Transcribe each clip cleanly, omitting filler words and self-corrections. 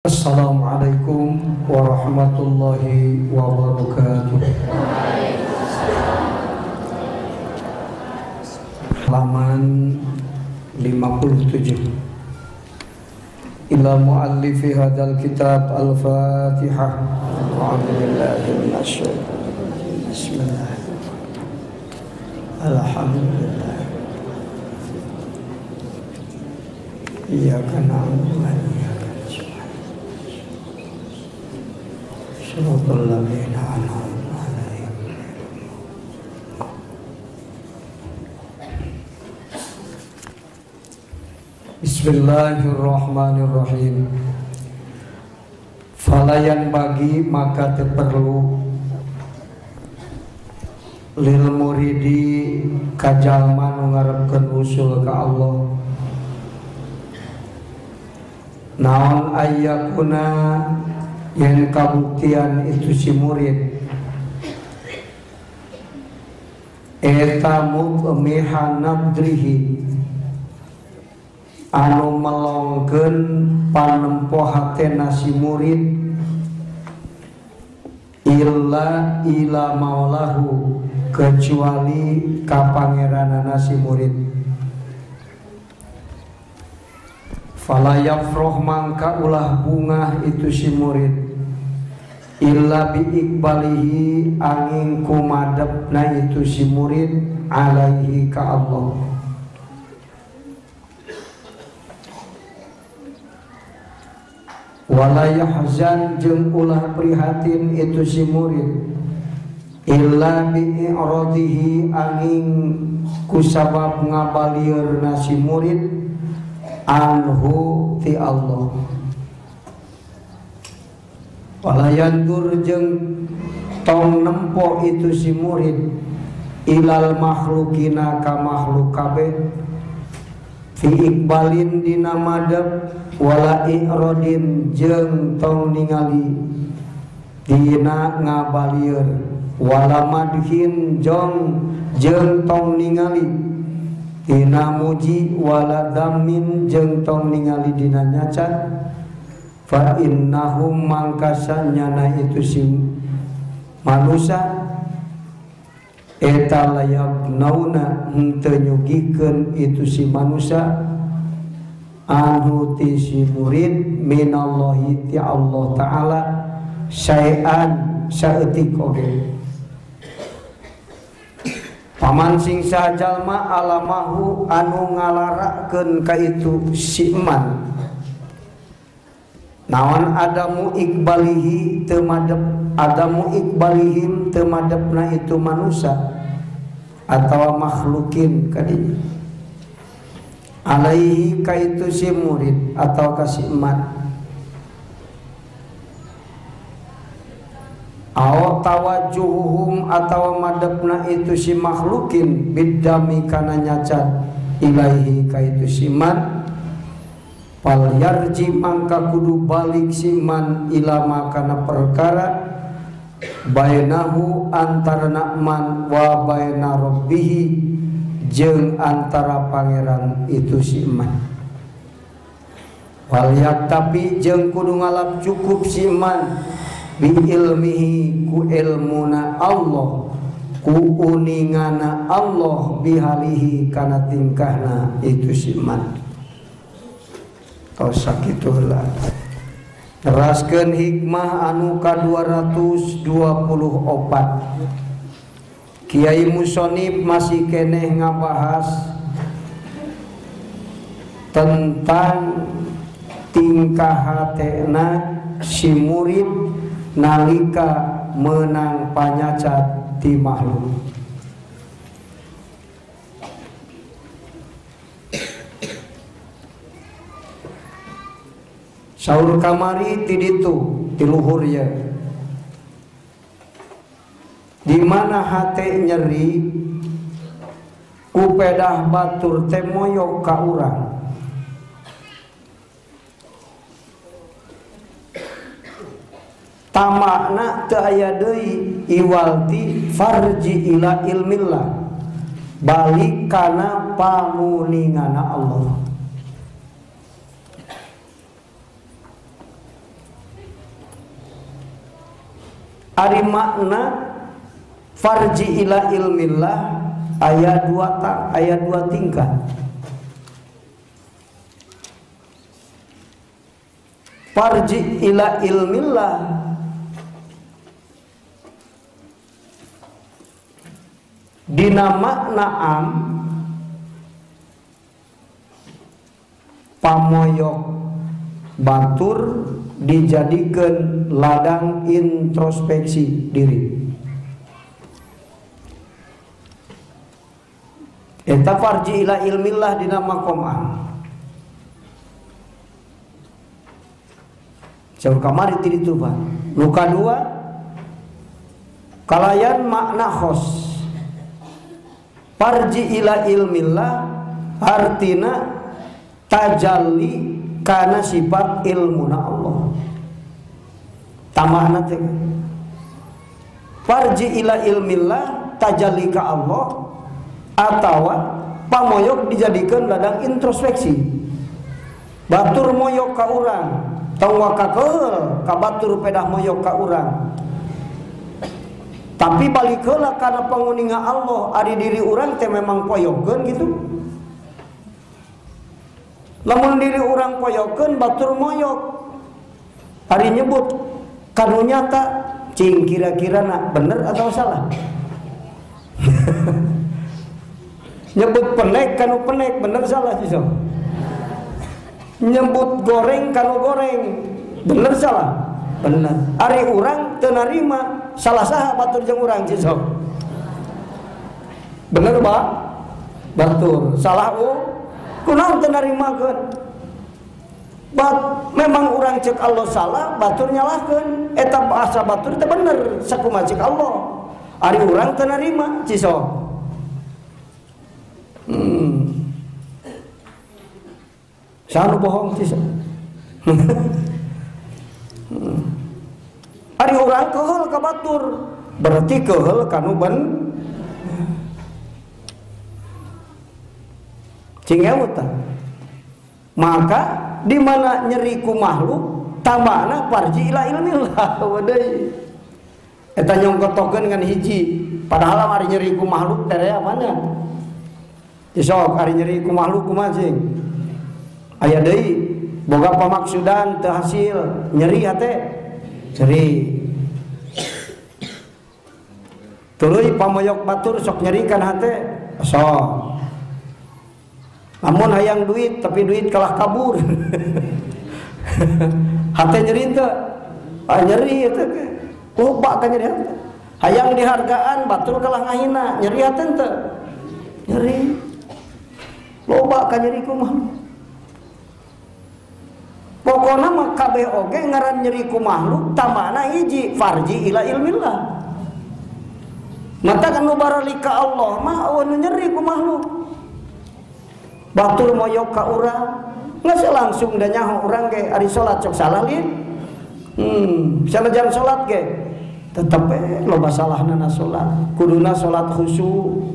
Assalamualaikum warahmatullahi wabarakatuh. Halaman 57. Ila muallifi hadzal kitab al-Fatihah. A'udzu minasyaitonir rajim. Bismillahirrahmanirrahim. Alhamdulillah. Iyyaka na'budu wa iyyaka nasta'in. Shiratal ladzina an'amta 'alaihim. Bismillahirrahmanirrahim. Falayan bagi maka terperlu lil muridi kajalma nu ngarepkeun usul ka Allah. Naon ayyakuna yang kabuktian itu si murid eta mutmiha nabdrihi anu melongkeun panempo hatena si murid illa ila maulahu kecuali ka pangeranana si murid. Fala yafroh mangka ulah bungah itu si murid illa bi ikbalihi angin kumadepna itu si murid alaihi ka Allah. Wala yahzan jeung ulah prihatin itu si murid illa bi i'radihi angin kusabab ngabalieurna si murid anhu ti Allah. Wala yandur jeung tong nempo itu si murid ilal makhlukina ka makhluk kabeh fi ikbalin dina madep wala i'radin jeung tong ningali dina ngabalieur wala madhin jeung tong ningali dina muji wala damin jeung tong ningali dina nyacat. Fa innahum mangkasa nyana itu si manusia eta layabnauna henteu nyugikeun itu si manusia anhu ti si murid minallahi ti Allah ta'ala syai'an saeutik oge. Paman sing sajalma alamahu anu ngalarakeun ka itu si iman naon adamu ikbalihi teu madep adamu ikbalihim teu madepna itu manusia atawa makhlukin kadinya alaihi ka itu si murid atau ka si iman aw tawajjuhum atawa madepna itu si makhlukin bidami kana nyacat ilaihi ka itu si man pal yarji mangka kudu balik si man ilama kana perkara bainahu antara man wa baina rabbihi jeung antara pangeran itu si man wal yaktabi jeung kudu ngalap cukup si man bi ilmihi ku ilmuna Allah ku uningana Allah bihalihi kana tingkahna itu si man. Tos sakitu heula. Teraskeun hikmah anu ka 224. Kiai Musonib masih keneh ngabahas tentang tingkah hatena si murid nalika menang panyacat ti makhluk. Saur kamari ti ditu ti luhur ye. Di mana hate nyeri ku pedah batur teh moyok ka urang. Tamakna teu aya deui iwalti farji ila ilmillah balik kana panguningana Allah. Ari makna farji ila ilmillah aya dua tingkat. Farji ila ilmillah dina makna am pamoyok batur dijadikan ladang introspeksi diri. Eta farji ila ilmillah dina makom am. Saur kamari ti ditu Pak. Nu kadua kalayan makna khos. Farji ila ilmillah artina tajalli kana sifat ilmuna Allah. Tambahna teh farji ila ilmillah tajalli ka Allah atawa pamoyok dijadikan ladang introspeksi. Batur moyok ka urang, tong wakakeul ka batur pedah moyok ka urang. Tapi balik heula kana panguninga Allah, ari diri urang teh memang poyokeun gitu. Lamun diri urang poyokeun batur moyok. Ari nyebut kanu nyata cing kira-kira nak bener atau salah. Nyebut penek kanu penek bener salah sih. Nyebut goreng kanu goreng bener salah? Bener. Ari urang teu narima salah saha batur jeung urang sih. Bener Pak? Batur. Salah kunaon teu narimakeun? Bat memang urang cek Allah salah, batur nyalahkeun. Eta bahasa batur teh bener sakumaha cek Allah. Ari urang teu narima ciso. Saha nu bohong ciso. Ari urang keheul ka batur, berarti keheul kanu ben. Cing emut tah. Maka di mana nyeri ku makhluk tambahna farji ila ilmillah wadai. Eta nyongkotokeun ngan hiji, padahal ari nyeri ku makhluk teh mana? Sok ari nyeri ku makhluk kumaha cing? Aya deui boga pamaksudan teu hasil, nyeri hate nyeri. Tuluy pamoyok batur sok nyeri kan hate sok. Namun hayang duit tapi duit kalah kabur. Hate nyeri teu? Ah nyeri eta ge. Loba kan nyeri hate. Hayang dihargaan batur kalah ngahina, nyeri hate teu? Nyeri. Loba kan nyeri ku makhluk. Pokona mah kabeh oge ngaran nyeri ku makhluk tambahna hiji farji ila ilmillah. Mata kan nu baralik ka Allah mah eueuh nu nyeri ku makhluk. Batur moyok ka urang geus langsung da nyaho urang ge ari salat sok salah lin. Sanajan salat ge tetep loba salahna na salat. Kuduna salat khusyuk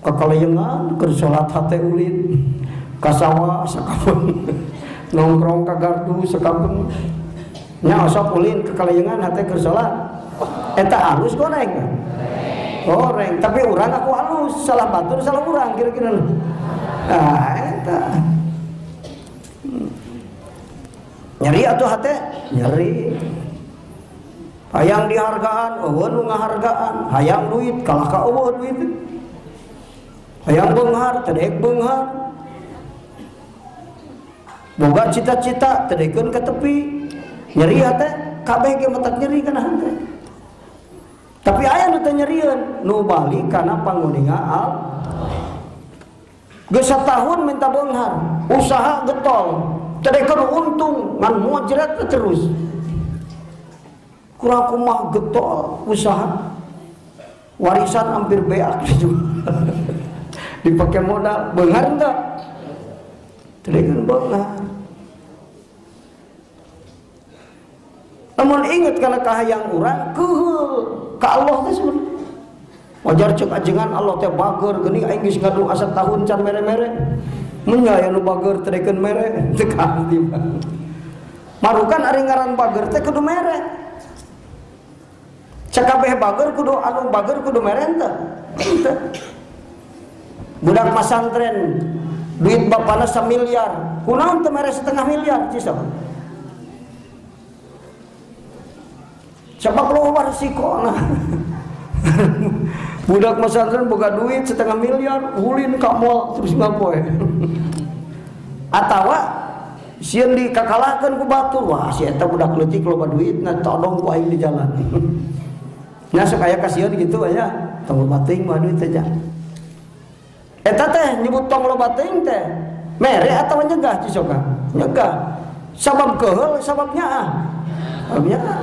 kakalayengan keur salat hate ulin ka sawah sakapeung nongkrong ka gardu sakapeung nya osok ulin kakalayengan hate keur salat. Eta alus goreng. Goreng, tapi urang aku alus, salah batur salah urang kira-kira. Nah, eta. Nyeri atuh hate? Nyeri. Hayang dihargaan, eueuh nu ngahargaan. Hayang duit, kalah ka eueuh duit. Hayang beunghar, teu daek beunghar. Boga cita-cita, teu daekeun ka tepi. Nyeri hate, kabeh ge matak nyeri kana hate. Tapi aya nu teu nyerieun, nu balik kana panguninga al. Geus satahun minta beunghar, usaha getol, teu daekeun untung, ngan mojret terus. Kurang kumaha getol usaha. Warisan hampir beak juga. Dipakai modal, beunghar teu? Teu daekeun beunghar. Namun inget kana kahayang urang keuheul ka Allah teh sebenarnya. Wajar cek ajengan Allah teh bager geuning aing geus ngadu asa tahun can mere-mere. Mun aya nu bager teu daekeun mere teu kaharti. Marukan ari ngaran bager teh kudu mere. Sakabeh bager kudu anu bager kudu mere teu. Henteu. Budak masantren duit bapana 1 miliar, kunaon teu mere 0,5 miliar cisok. Sebab loba resikona. Budak pesantren boga duit 0,5 miliar, ulin ka mall terus ngapoe. Atawa sieun dikakalahkeun ku batur, wah si eta budak leutik loba duitna todong ku aing di jalan. Nya sok aya kasieun kitu aya, tong loba teuing mah duit teh. Eta teh nyebut tong loba teuing teh mere atawa nyegah cisoka? Nyegah. Sabab keheul sabab nyaah. Sabab nyaah.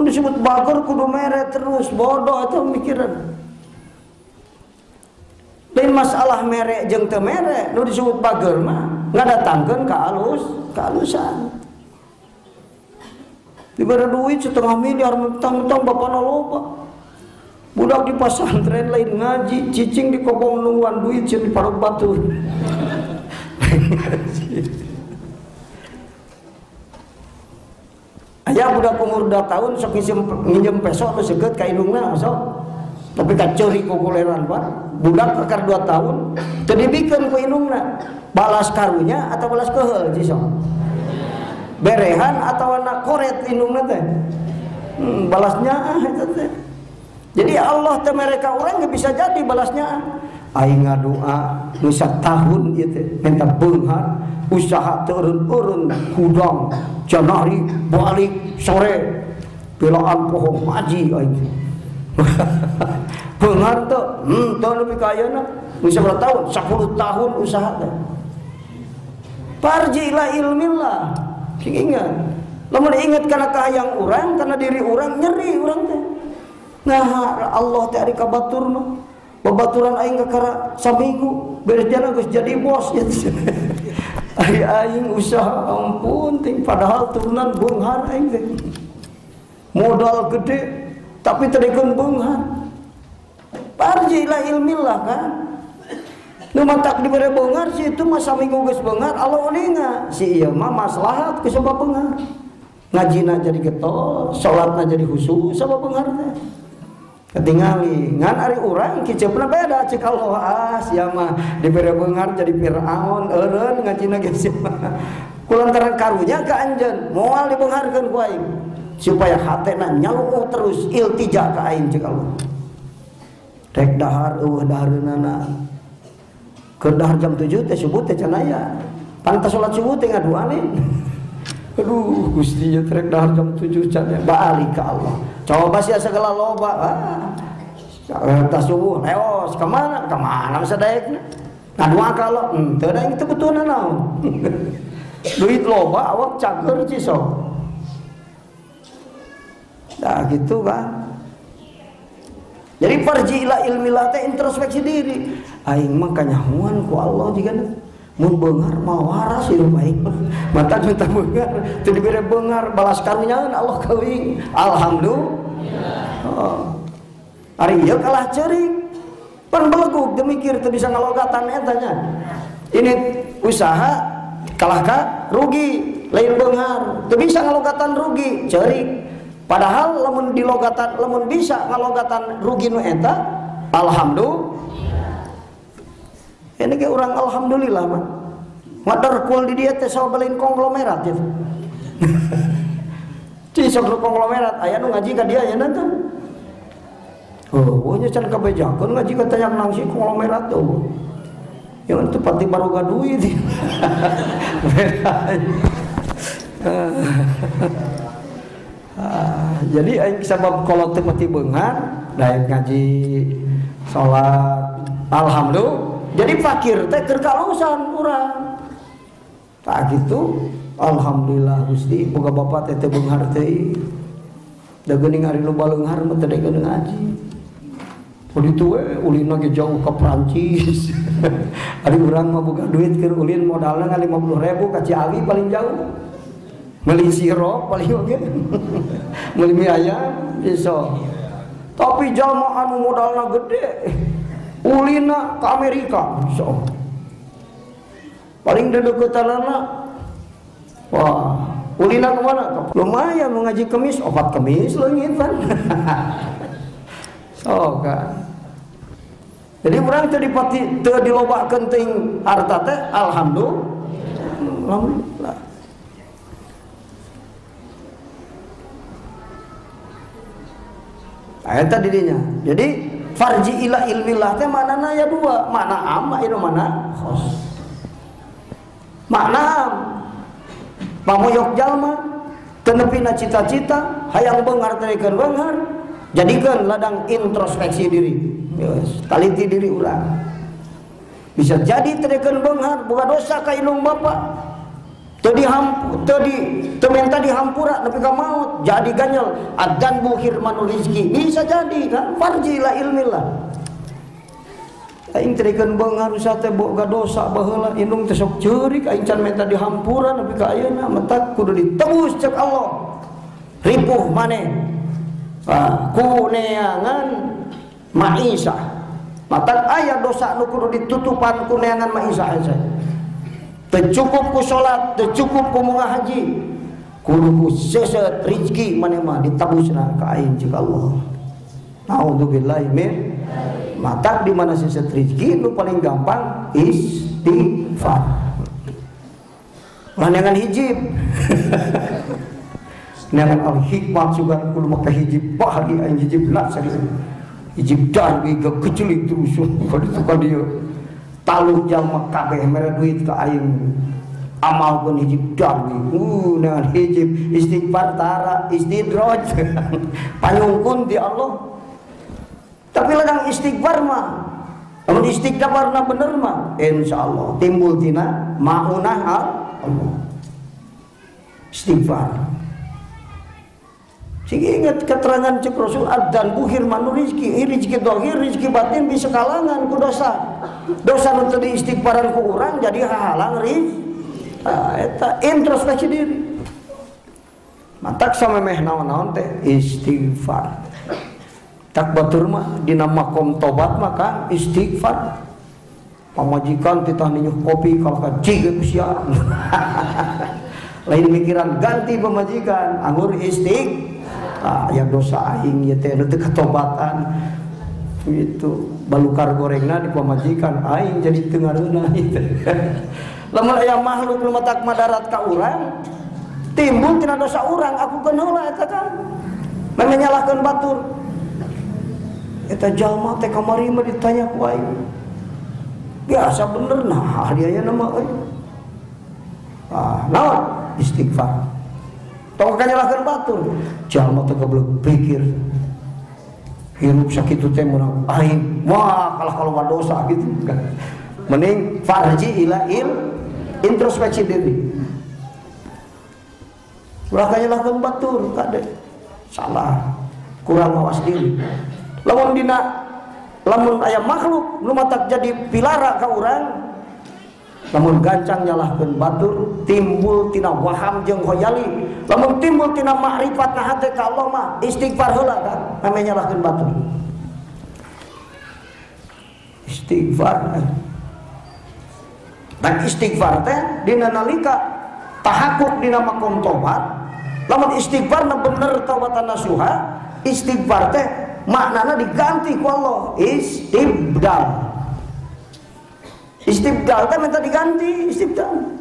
Disebut bager kudu mere terus bodoh atau mikiran. Lain masalah mere jeung teu mere, nu disebut bager mah ngadatangkeun ka alus, kaalusan. Dibere duit 0,5 miliar mentang-mentang bapana loba. Budak di pesantren lain ngaji, cicing di kobong nungguan duit sieun diparut batu. Aya budak umur 2 tahun sok nginjem peso nu seukeut ka indungna sok. Tapi kaceuri kukuleran pak. Budak kakar 2 tahun teu dibikeun ku indungna. Balas karunya atau balas keheul ci sok. Berehan atau anak koret indungna teh. Balasnya ah eta teh. Jadi Allah teh mereka urang ge bisa jadi balasnya. Aing ngadoa nu satahun ieu teh minta beunghar, usaha teu eureun-eureun hudang janari balik sore belaan poho ngaji aing. Beunghar teu teu nepi ka ayeuna geus sabaraha tahun 10 tahun usaha teh. Parji ila ilmillah. Sing ingat. Lamun ingat kana kahayang urang, kana diri urang nyeri urang teh. Nah Allah teh ari ka batur mah. Babaturan aing kakara saminggu beres jalan geus jadi bos ya. Ari aing usaha ampun ting padahal turunan beunghar aing teh. Modal gede tapi teu dikeun beunghar. Parji ila ilmillah kan. Nu matak dibere beunghar si itu mah saminggu geus beunghar Allah uninga. Si ieu mah maslahat ku sabab beunghar. Ngajina jadi getol, salatna jadi khusyuk sabab beunghar teh. Ketingali ngan ari urang kiceupna beda cek Allah ah sia mah dibere beunghar jadi Firaun eureun ngajina ge sia mah. Kulantaran karunya ka anjeun moal dibeungharkeun ku aing supaya hatena nyaluh terus iltija ka aing cek Allah. Rek dahar eueuh dahareunana. Keur dahar jam 7 teh subuh teh can aya. Pantas salat subuh teh ngaduanin. Aduh Gusti ya rek dahar jam 7 can baali ka Allah. Coba sia segala loba. Ah. Tas subuh leos ka mana? Ka mana masa daekna? Ngadua ka Allah. Teu da teu butuhna naon. Duit loba awak cager cisok. Nah gitu kan. Jadi farji ila ilmillah teh introspeksi diri. Aing mah kanyahoan ku Allah jigana. Mun beunghar mah waras hirup aing mah. Mata minta beunghar, teu dibere beunghar balas karunyaeun Allah ka uing. Alhamdulillah. Oh. Ari ieu kalah ceurik. Pan belegug teu mikir teu bisa ngalogatan eta nya. Ini usaha kalah ka rugi, lain beunghar. Teu bisa ngalogatan rugi, ceurik. Padahal lamun dilogatan, lamun bisa ngalogatan rugi nu eta, alhamdulillah. Ini ge urang alhamdulillah mah. Ngaderkul di dieu teh sabab lain konglomerat gitu. Cisok nu konglomerat aya nu ngaji ka dia nya teh. Oh, nya can kabejakeun ngaji ka tayang nangsi konglomerat tuh. Yang teu pati baroga duit. Jadi aing sabab kolot teu pati beunghar, daek ngaji, salat, alhamdulillah. Jadi fakir teh keur kalusan urang. Tak gitu, alhamdulillah Gusti, boga bapak teh teu beunghar teh. Da geuning ari nu baleunghar mah teu daekeun ngaji. Ditu we ulinna ge jauh ka Prancis. Ari urang mah boga duit keur ulin modalna ngan 50.000 ka Ciawi paling jauh. Meuli sirup paling oge. Meuli mie ayam iso. Tapi jalma anu modalna gede ulina ke Amerika so. Paling dedeukeutanana wah Ulina kemana? Lumayan mengaji kemis, opat kemis leungit pan. So kan. Jadi urang teu dipati teu dilobakeun teuing harta teh alhamdulillah. Alhamdulillah. Eta dirinya. Jadi farji ila ilmillah teh maknana ya dua, makna am anu mana khos. Makna am pamoyok jalma teu nepina cita-cita, hayang beunghar teh beunghar, jadikeun ladang introspeksi diri. Yes, taliti diri urang. Bisa jadi teh beunghar boga dosa ka indung bapa. Teu menta dihampura nepi ka maut, jadi ganyel adzan buhir manul rizki. Bisa jadi kan farji la ilmillah. Aing teh beunghar usaha teh boga dosa baheula indung teh sok ceurik aing can menta dihampura nepi ka ayeuna matak kudu ditebus cek Allah. Ripuh maneh. Ku neangan maisah. Matak aya dosa nu kudu ditutupan ku neangan maisah hese. Teu cukup ku salat, teu cukup ku munggah haji. Kudu ku seset rezeki maneh mah ditabusna ka aing cek Allah. Naudzubillahi min. Matak di mana seset rezeki nu paling gampang istighfar. Neangan hijib. Neangan al hikmat sugan kudu make hijib bahagi aing hijib nasri. Hijib darbi gecelik terus ka ditu ka dieu. Taluh jalma kabeh mere duit ka aing amal pun hijib darbi. Neangan hijib istighfar tara istidraj. Panyungkun di Allah. Tapi ladang istighfar mah, lamun istighfarna bener mah, insyaallah timbul tina maunah Allah. Istighfar. Sing ingat keterangan cek Rasul adzan buhir manu rizki, rizki dohir, rizki batin bisa kalangan ku dosa. Dosa nu teu diistighfaran ku urang jadi hahalang rizki. Eta introspeksi diri. Matak samemeh naon-naon teh istighfar. Tak batur mah dina makom tobat maka istighfar. Pamajikan titah ninyuh kopi kalau ka jig usia. Lain mikiran ganti pamajikan, anggur istighfar. Ya dosa aing ieu teh nu teu katobatan. Gitu. Balukar gorengna di pamajikan aing jadi teu ngareunah gitu. Lamun aya makhluk nu matak madarat ka urang, timbul tina dosa urang, aku keun heula eta kan. Menyalahkeun batur. Eta jalma teh kamari mah ditanya ku aing. Biasa bener nah dia aya nama euy. Ah, naon? Istighfar. Tong kanyalahkeun batur. Jalma teh goblok pikir. Hirup sakitu teh meunang aing. Wah, kalah kalau dosa gitu kan. Mending farji ila il introspeksi diri. Ulah kanyalahkeun batur kade. Salah. Kurang mawas diri. Lamun dina lamun aya makhluk nu matak jadi pilara ka urang, lamun gancang nyalahkeun batur timbul tina waham jeung khoyali. Lamun timbul tina makrifat na hate ka Allah mah istighfar heula kan meme nyalahkeun batur. Istighfar. Dan istighfar teh dina nalika tahakuk dina makom tobat. Lamun istighfarna bener taubatan nasuha, istighfar teh maknana diganti ku Allah istibdal. Istibdal teh minta diganti istibdal.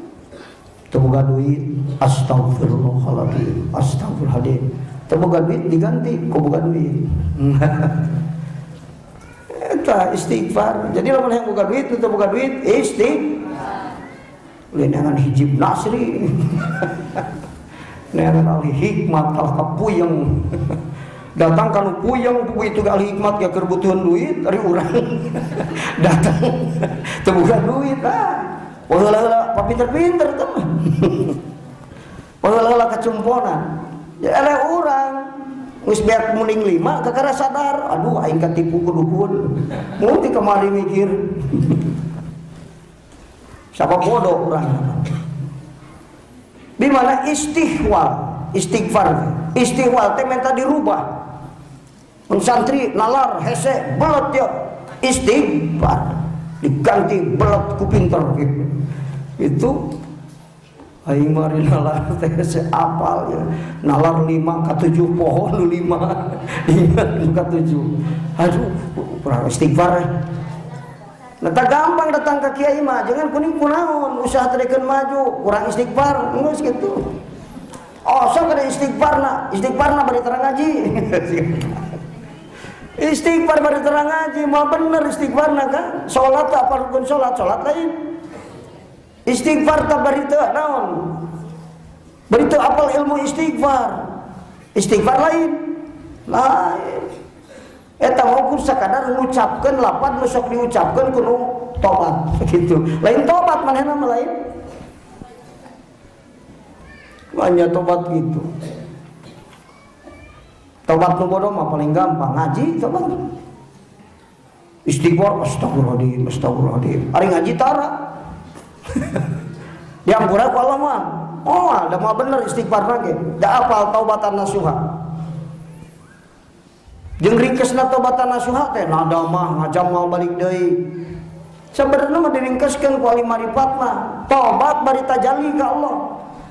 Teu boga duit, astagfirullahaladzim, astagfirullahaladzim. Teu boga duit diganti ku boga duit. Eta istighfar. Jadi lamun hayang boga duit, teu boga duit istighfar. Neangan hijib nasri. Neangan ahli hikmat kalah ka puyeng. Datang kanu puyeng itu ahli hikmat ya keur butuhan duit ari urang. Datang teu boga duit ah. Heula-heula papinter-pinter teh mah. Heula-heula kacumponan. Ya eleh urang geus beak muning 5 kakara sadar, aduh aing katipu ku dukun. Mun ti kamari mikir. Siapa bodoh urang. Di mana istihwal, istighfar. Istihwal teh minta dirubah. Mun santri nalar hese belet ya istighfar diganti belet ku pinter gitu. Itu Aing mah nalar teh apal ya. Nalar 5 ka 7 pohon nu 5. Ingat ka 7. Aduh, kurang istighfar. Nah, tak gampang datang ke kiai mah, jangan kuning kunaon, usaha tarekeun maju, kurang istighfar, geus kitu. Oh, sok ada istighfarna, istighfarna bari terang ngaji. Istighfar bari terang ngaji, mah bener istighfarna kan? Salat apa rukun salat, salat lain. Istighfar tak bari teu naon? Bari teu apal ilmu istighfar. Istighfar lain. Lain. Eta mah sakadar ngucapkeun lapan nu sok diucapkeun kudu tobat gitu. Lain tobat manehna mah lain. Banyak tobat gitu. Tobat nu bodoh mah paling gampang ngaji tobat. Istighfar astagfirullahaladzim astagfirullahaladzim. Ari ngaji tara. Diampura ku Allah mah. Oh, da mah bener istighfar ge. Da apal taubatan nasuha. Jeung ringkesna taubatan nasuha teh nada mah ngajam moal balik deui. Sabenerna mah diringkeskeun ku ahli marifat mah. Tobat bari tajalli ka Allah.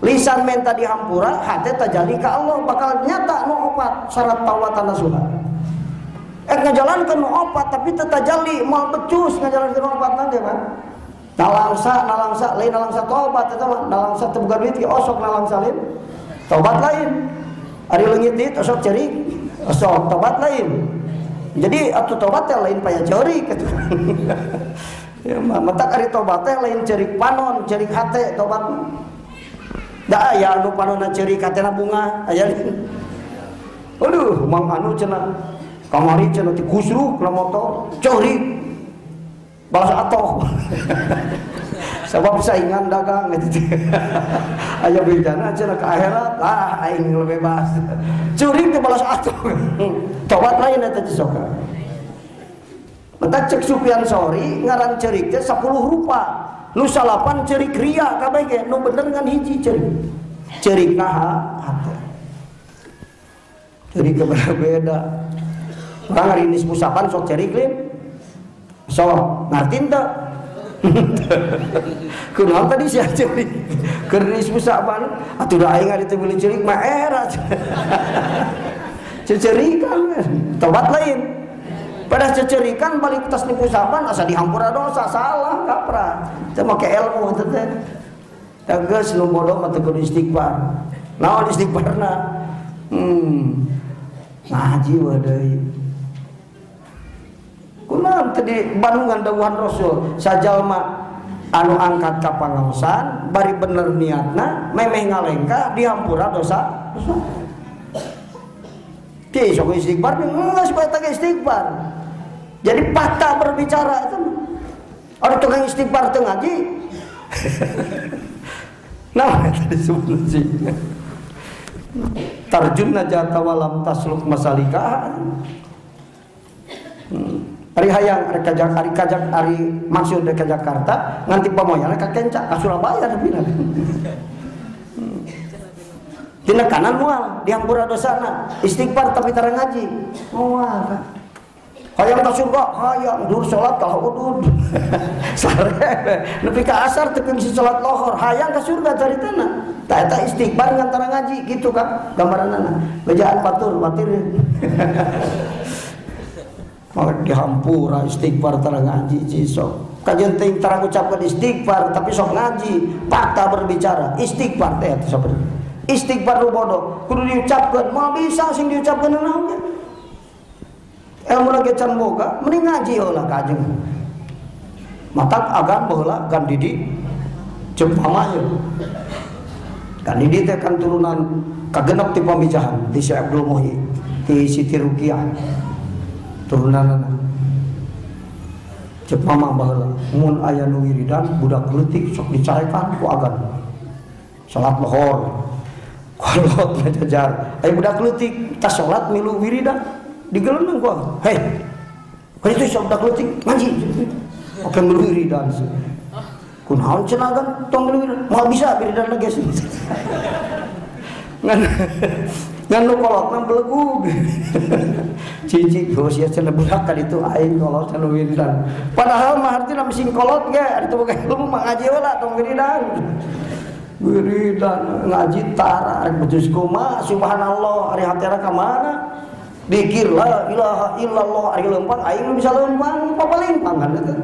Lisan menta dihampura, hate tajalli ka Allah bakal nyata nu opat syarat taubatan nasuha. Ngajalankeun nu opat tapi teu tajalli moal becus ngajalankeun nu opat nanti Pak. Nalangsa, nalangsa, lain nalangsa tobat eta mah, nalangsa teu boga duit ge osok nalangsa lain. Tobat lain. Ari leungit dit osok ceurik, osok tobat lain. Jadi atuh tobat teh lain paya ceurik kitu. Ya mah matak ari tobat teh lain ceurik panon, ceurik hate tobat. Da aya anu panonna ceurik hatena bunga, aya. Aduh, mang anu cenah kamari cenah ti kusruk na motor, ceurik. Balas atoh. Sebab saingan dagang gitu. Aya bejana cenah ka akhirat, ah aing bebas. Ceurik teh balas atoh. Tobat lain eta cisoka. Mata cek Sufyan Sauri ngaran ceurik teh 10 rupa. Nu salapan ceurik ria kabeh ge, nu bener ngan hiji ceurik. Ceurik naha hate. Ceurik beda. Urang ari nisfu saban sok ceurik lain. So, ngarti teu? Kunaon tadi sia ceurik? Keur nisfu saban atuh da aing ari teu meuli ceurik mah era. Cecerikan, tobat lain. Pada cecerikan balik tas nipu saban asa dihampura dosa salah kaprah. Teu make ilmu teh teh. Tegas nu bodoh mah teu kudu istighfar. Naon istighfarna? Ngaji we deui. Kunaon tadi bandungan dawuhan Rasul sajalma anu angkat ka pangaosan bari bener niatna memeh ngalengka dihampura dosa. Ti sok istighfar geus bae teh istighfar. Jadi patah berbicara itu. Orang tukang istighfar teu ngaji. Nah, tadi sebut sih. Tarjun najata walam tasluk masalika. Ari hayang ari kajak ari kajak ari maksud ke Jakarta nganti pamoyana ka Kenca ka Surabaya tapi tina kanan moal dihampura dosana istighfar tapi tara ngaji moal hayang ka surga hayang dur salat ka udud sare nepi ka asar teu bisi salat lohor hayang ka surga caritana tah eta istighfar ngan tara ngaji kitu kan gambaranana bejaan batur batir. Maka dihampura istighfar tara ngaji cisok. Kajian teuing tara ngucapkeun istighfar tapi sok ngaji, patah berbicara. Istighfar teh eta sok. Istighfar nu bodoh kudu diucapkeun, moal bisa sing diucapkeun naon ge. Ilmu lagi can boga, mending ngaji heula ka ajeung. Matak agan baheula gan didi jeung mama ye. Gan didi teh kan turunan kagenep ti pamijahan ti Syekh Abdul Muhyi, ti Siti Ruqyah. Turunanana cek mama baheula mun aya nu wiridan budak leutik sok dicarekan ku agan salat lohor kolot ngajajar aya budak leutik tas salat milu wiridan digeleneng ku agan hei kitu sok budak leutik ngaji oke milu wiridan kunaon cenah agan tong milu wiridan moal bisa wiridan lagi ngan ngan nu kolotna belegug. Cicik geus sia cenah budak ka ditu aing kolot cenah wiridan. Padahal mah hartina mesin kolot ge ari teu boga ilmu mah ngaji heula tong wiridan. Wiridan ngaji tara rek becus kumaha subhanallah ari hatena ka mana? Dikir la ilaha illallah ari lempang aing bisa lempang papalimpang kan eta.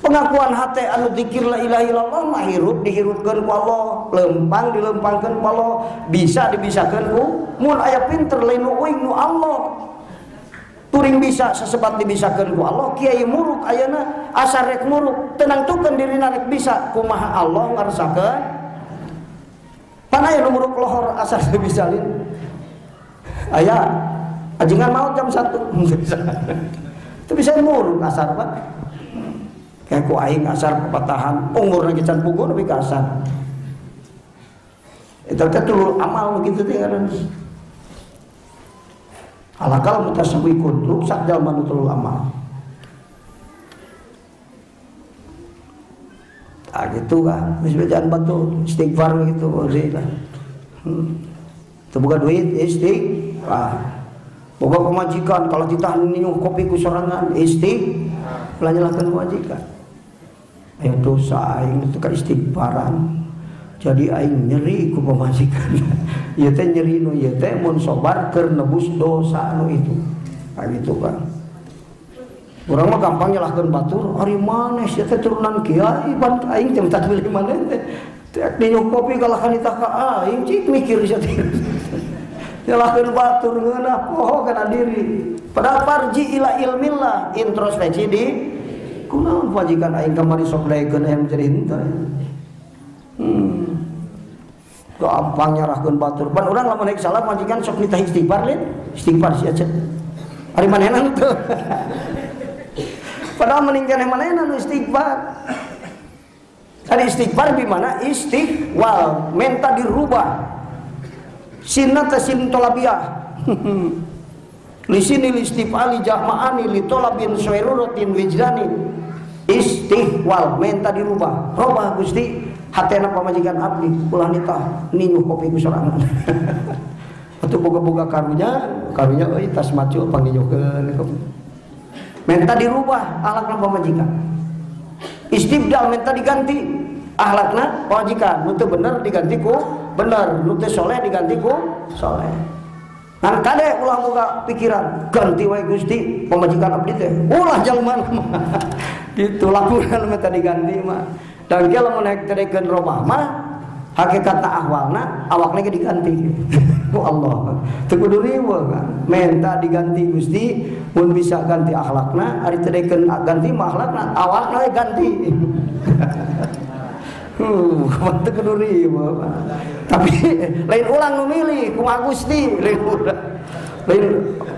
Pengakuan hate anu dikir la ilaha illallah mah hirup dihirupkeun ku Allah, lempang dilempangkeun ku Allah, bisa dibisakeun ku mun aya pinter lain nu uing nu Allah. Turing bisa sesebat dibisakeun ku Allah, kiai muruk ayeuna asa rek muruk, tenangtukeun dirina rek bisa kumaha Allah ngarsakeun. Pan aya nu muruk lohor asa teu bisa lin. Aya ajengan maot jam 1 bisa. Teu bisa muruk asar Pak. Kayak ku aing asar pepatahan, umurna ge can puguh nepi ka asar. Eta teh tulur amal nu kitu teh ngaranna. Alakal mutasawwikun ruksak jalma nu tulur amal. Ah gitu kan, geus bejaan batu istighfar gitu lah. Teu boga duit istighfar. Boga pamajikan kalau titah ninyuh kopi ku sorangan istighfar, ulah nyalahkeun pamajikan. Aya dosa aing teu ka istighfaran. Jadi aing nyeri ku pamajikan. Ieu teh nyeri nu ieu teh mun sobar keur nebus dosa nu itu. Ah gitu kan. Urang mah gampang nyalahkeun batur, ari maneh sia teh turunan kiai pan aing teh minta milih maneh teh. Teh ninyuh kopi kalahkan itah ka aing cik mikir sia teh. Nyalahkeun batur ngeunah poho kana diri. Padahal farji ila ilmillah, introspeksi di kunaon pamajikan aing kamari sok daekeun aya menjadi henteu. Gampang nyarahkeun batur. Pan urang lamun naik salah pamajikan sok nitah istighfar lin, istighfar sia cek. Ari manehna henteu. Padahal meninggal yang mana nu istighfar. Tadi istighfar di mana istighwal, minta dirubah. Sinna teh sin tolabiah. Li sini listifali jahmaani li tolabin sueruratin wijdani. Istighwal, minta dirubah. Robah Gusti hatena pamajikan abdi ulah nitah ninyuh kopi ku sorangan. Atuh boga-boga karunya, karunya euy tas macu panginyuhkeun. Minta dirubah akhlakna pamajikan. Istibdal minta diganti akhlakna pamajikan. Nu teu bener diganti ku bener, nu teu soleh diganti ku soleh. Ngan kade ulah boga pikiran ganti wae Gusti pamajikan abdi teh. Ulah jalma mah. Gitu lakukan minta diganti mah. Dan ge lamun rek terekeun robah mah hakikatna ahwalna awakna ge diganti. Ku Allah. Teu kudu riweuh kan. Minta diganti Gusti mun bisa ganti akhlakna, ari teu daekeun ganti mah akhlakna, awakna we ganti. Teu kudu riweuh. Tapi lain ulang nu milih kumaha Gusti, lain urang.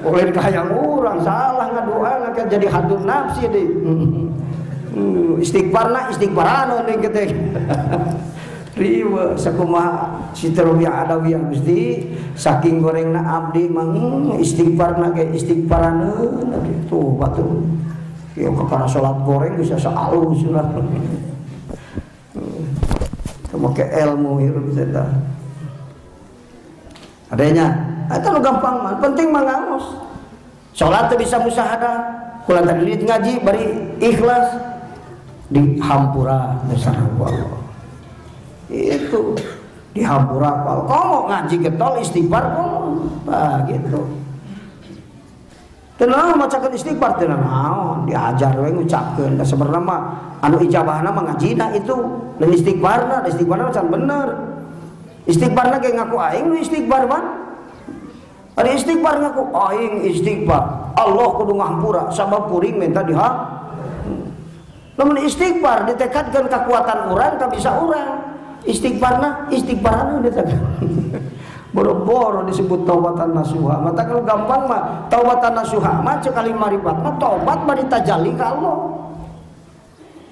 Lain kahayang urang salah ngadoa ngake jadi hadur nafsi deui. Istighfarna istighfarana deui kitu. Riweuh sakumaha Siti Robiah Adawiyah Gusti saking gorengna abdi mah istighfarna ge istighfaraneun kitu batu. Ieu kakara salat goreng geus asa alus urang. Teu make ilmu hirup teh. Adanya eta nu gampang mah penting mah ngaos. Salat teu bisa musyahadah, kula tadi ngaji bari ikhlas dihampura dasar Allah. Itu dihampura kalau komo ngaji getol istighfar komo nah gitu. Tenang macakeun istighfar teu naon diajar we ngucapkeun da sebenarna mah anu ijabahna mah ngajina itu lain istighfarna, istighfarna can bener. Istighfarna ge ngaku aing nu istighfar ban. Ari istighfar ngaku aing istighfar. Allah kudu ngahampura sabab kuring minta diha. Lamun istighfar ditekadkeun kekuatan urang ka bisa urang. Istighfarna istighfarana ditekad. Boro-boro disebut taubatan nasuha. Mata kalau gampang mah taubatan nasuha mah cek ahli maribat mah taubat bari tajalli ka Allah.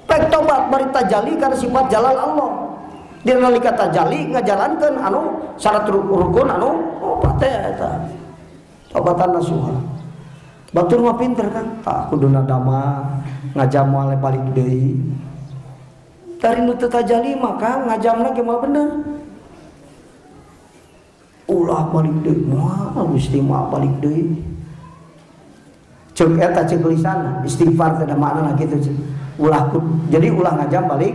Pek taubat bari tajalli karena sifat jalal Allah. Dina nalika tajalli ngajalankeun anu syarat rukun anu opat teh eta. Taubatan nasuha. Batur mah pinter kan? Tak kudu nadama ngajam moal balik deui. Dari nu teu tajalli mah Kang ngajamna ge moal bener. Ulah balik deui moal Gusti moal balik deui. Ceuk eta ceuk lisan istighfar teh da maknana kitu ceuk. Ulah jadi ulah ngajam balik.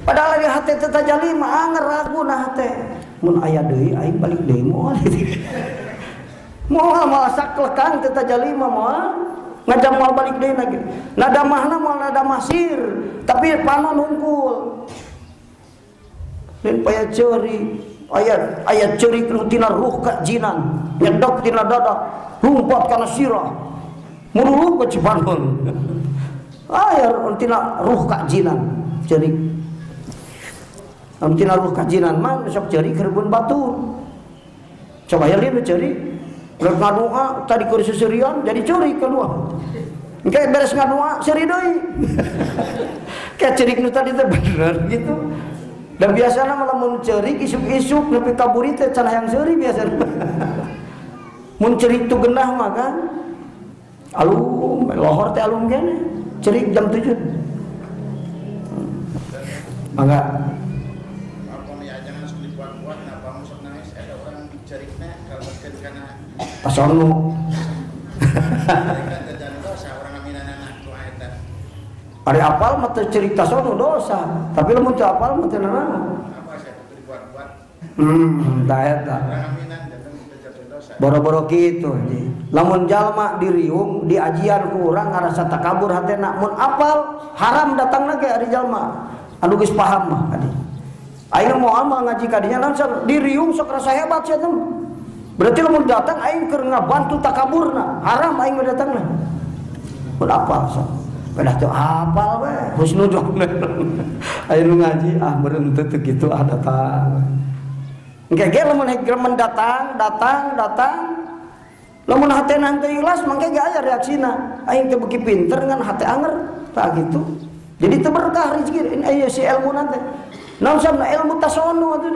Padahal di hate teu tajali mah anger ragu na hate. Mun aya deui aing balik deui moal. Moal moal saklekang teu tajali mah moal. Ngajam moal balik deui lagi. Nada mahna moal nada masir, tapi panon hungkul. Lain paya ceuri, aya ceurik nu tina ruh ka jinan, nyedok tina dada, lumpat kana sirah. Muruluh ka cipanon. Aya tina ruh ka jinan, ceurik. Tina ruh ka jinan mah sok ceurik keur batur. Coba ya lieu ceurik. Rek ngadoa tadi keur seuseurian jadi ceurik kedua. Engke beres ngadoa seuri deui. Kayak ceurik nu tadi teh bener gitu. Dan biasana mah lamun ceurik isuk-isuk nepi ka buri teh can hayang seuri biasana. Mun ceurik tu genah mah kan. Alum lohor teh alum kene. Ceurik jam 7. Mangga. Tasono. Ari apal mah teu ceurik tasono dosa, tapi lamun teu apal mah teu nanaon. Tah eta. Boro-boro kitu anjing. Lamun jalma diriung diajian ku urang ngarasa takabur hatena, mun apal haram datangna ge ari jalma. Anu geus paham mah kadi. Aing moal mah ngaji kadinya langsung diriung sok rasa hebat sia teh. Berarti lamun datang aing keur ngabantu takaburna, haram aing mah datangna. Mun apal sok. Pedah teu apal we, husnudzon. Aing nu ngaji ah meureun teu kitu ah datang. Engke ge lamun gremen datang, datang, datang. Lamun hatena henteu ikhlas mangke ge aya reaksina. Aing teh beuki pinter ngan hate anger, tah kitu. Jadi teu berkah rezeki aya si ilmu teh. Naon sabna ilmu tasono atuh.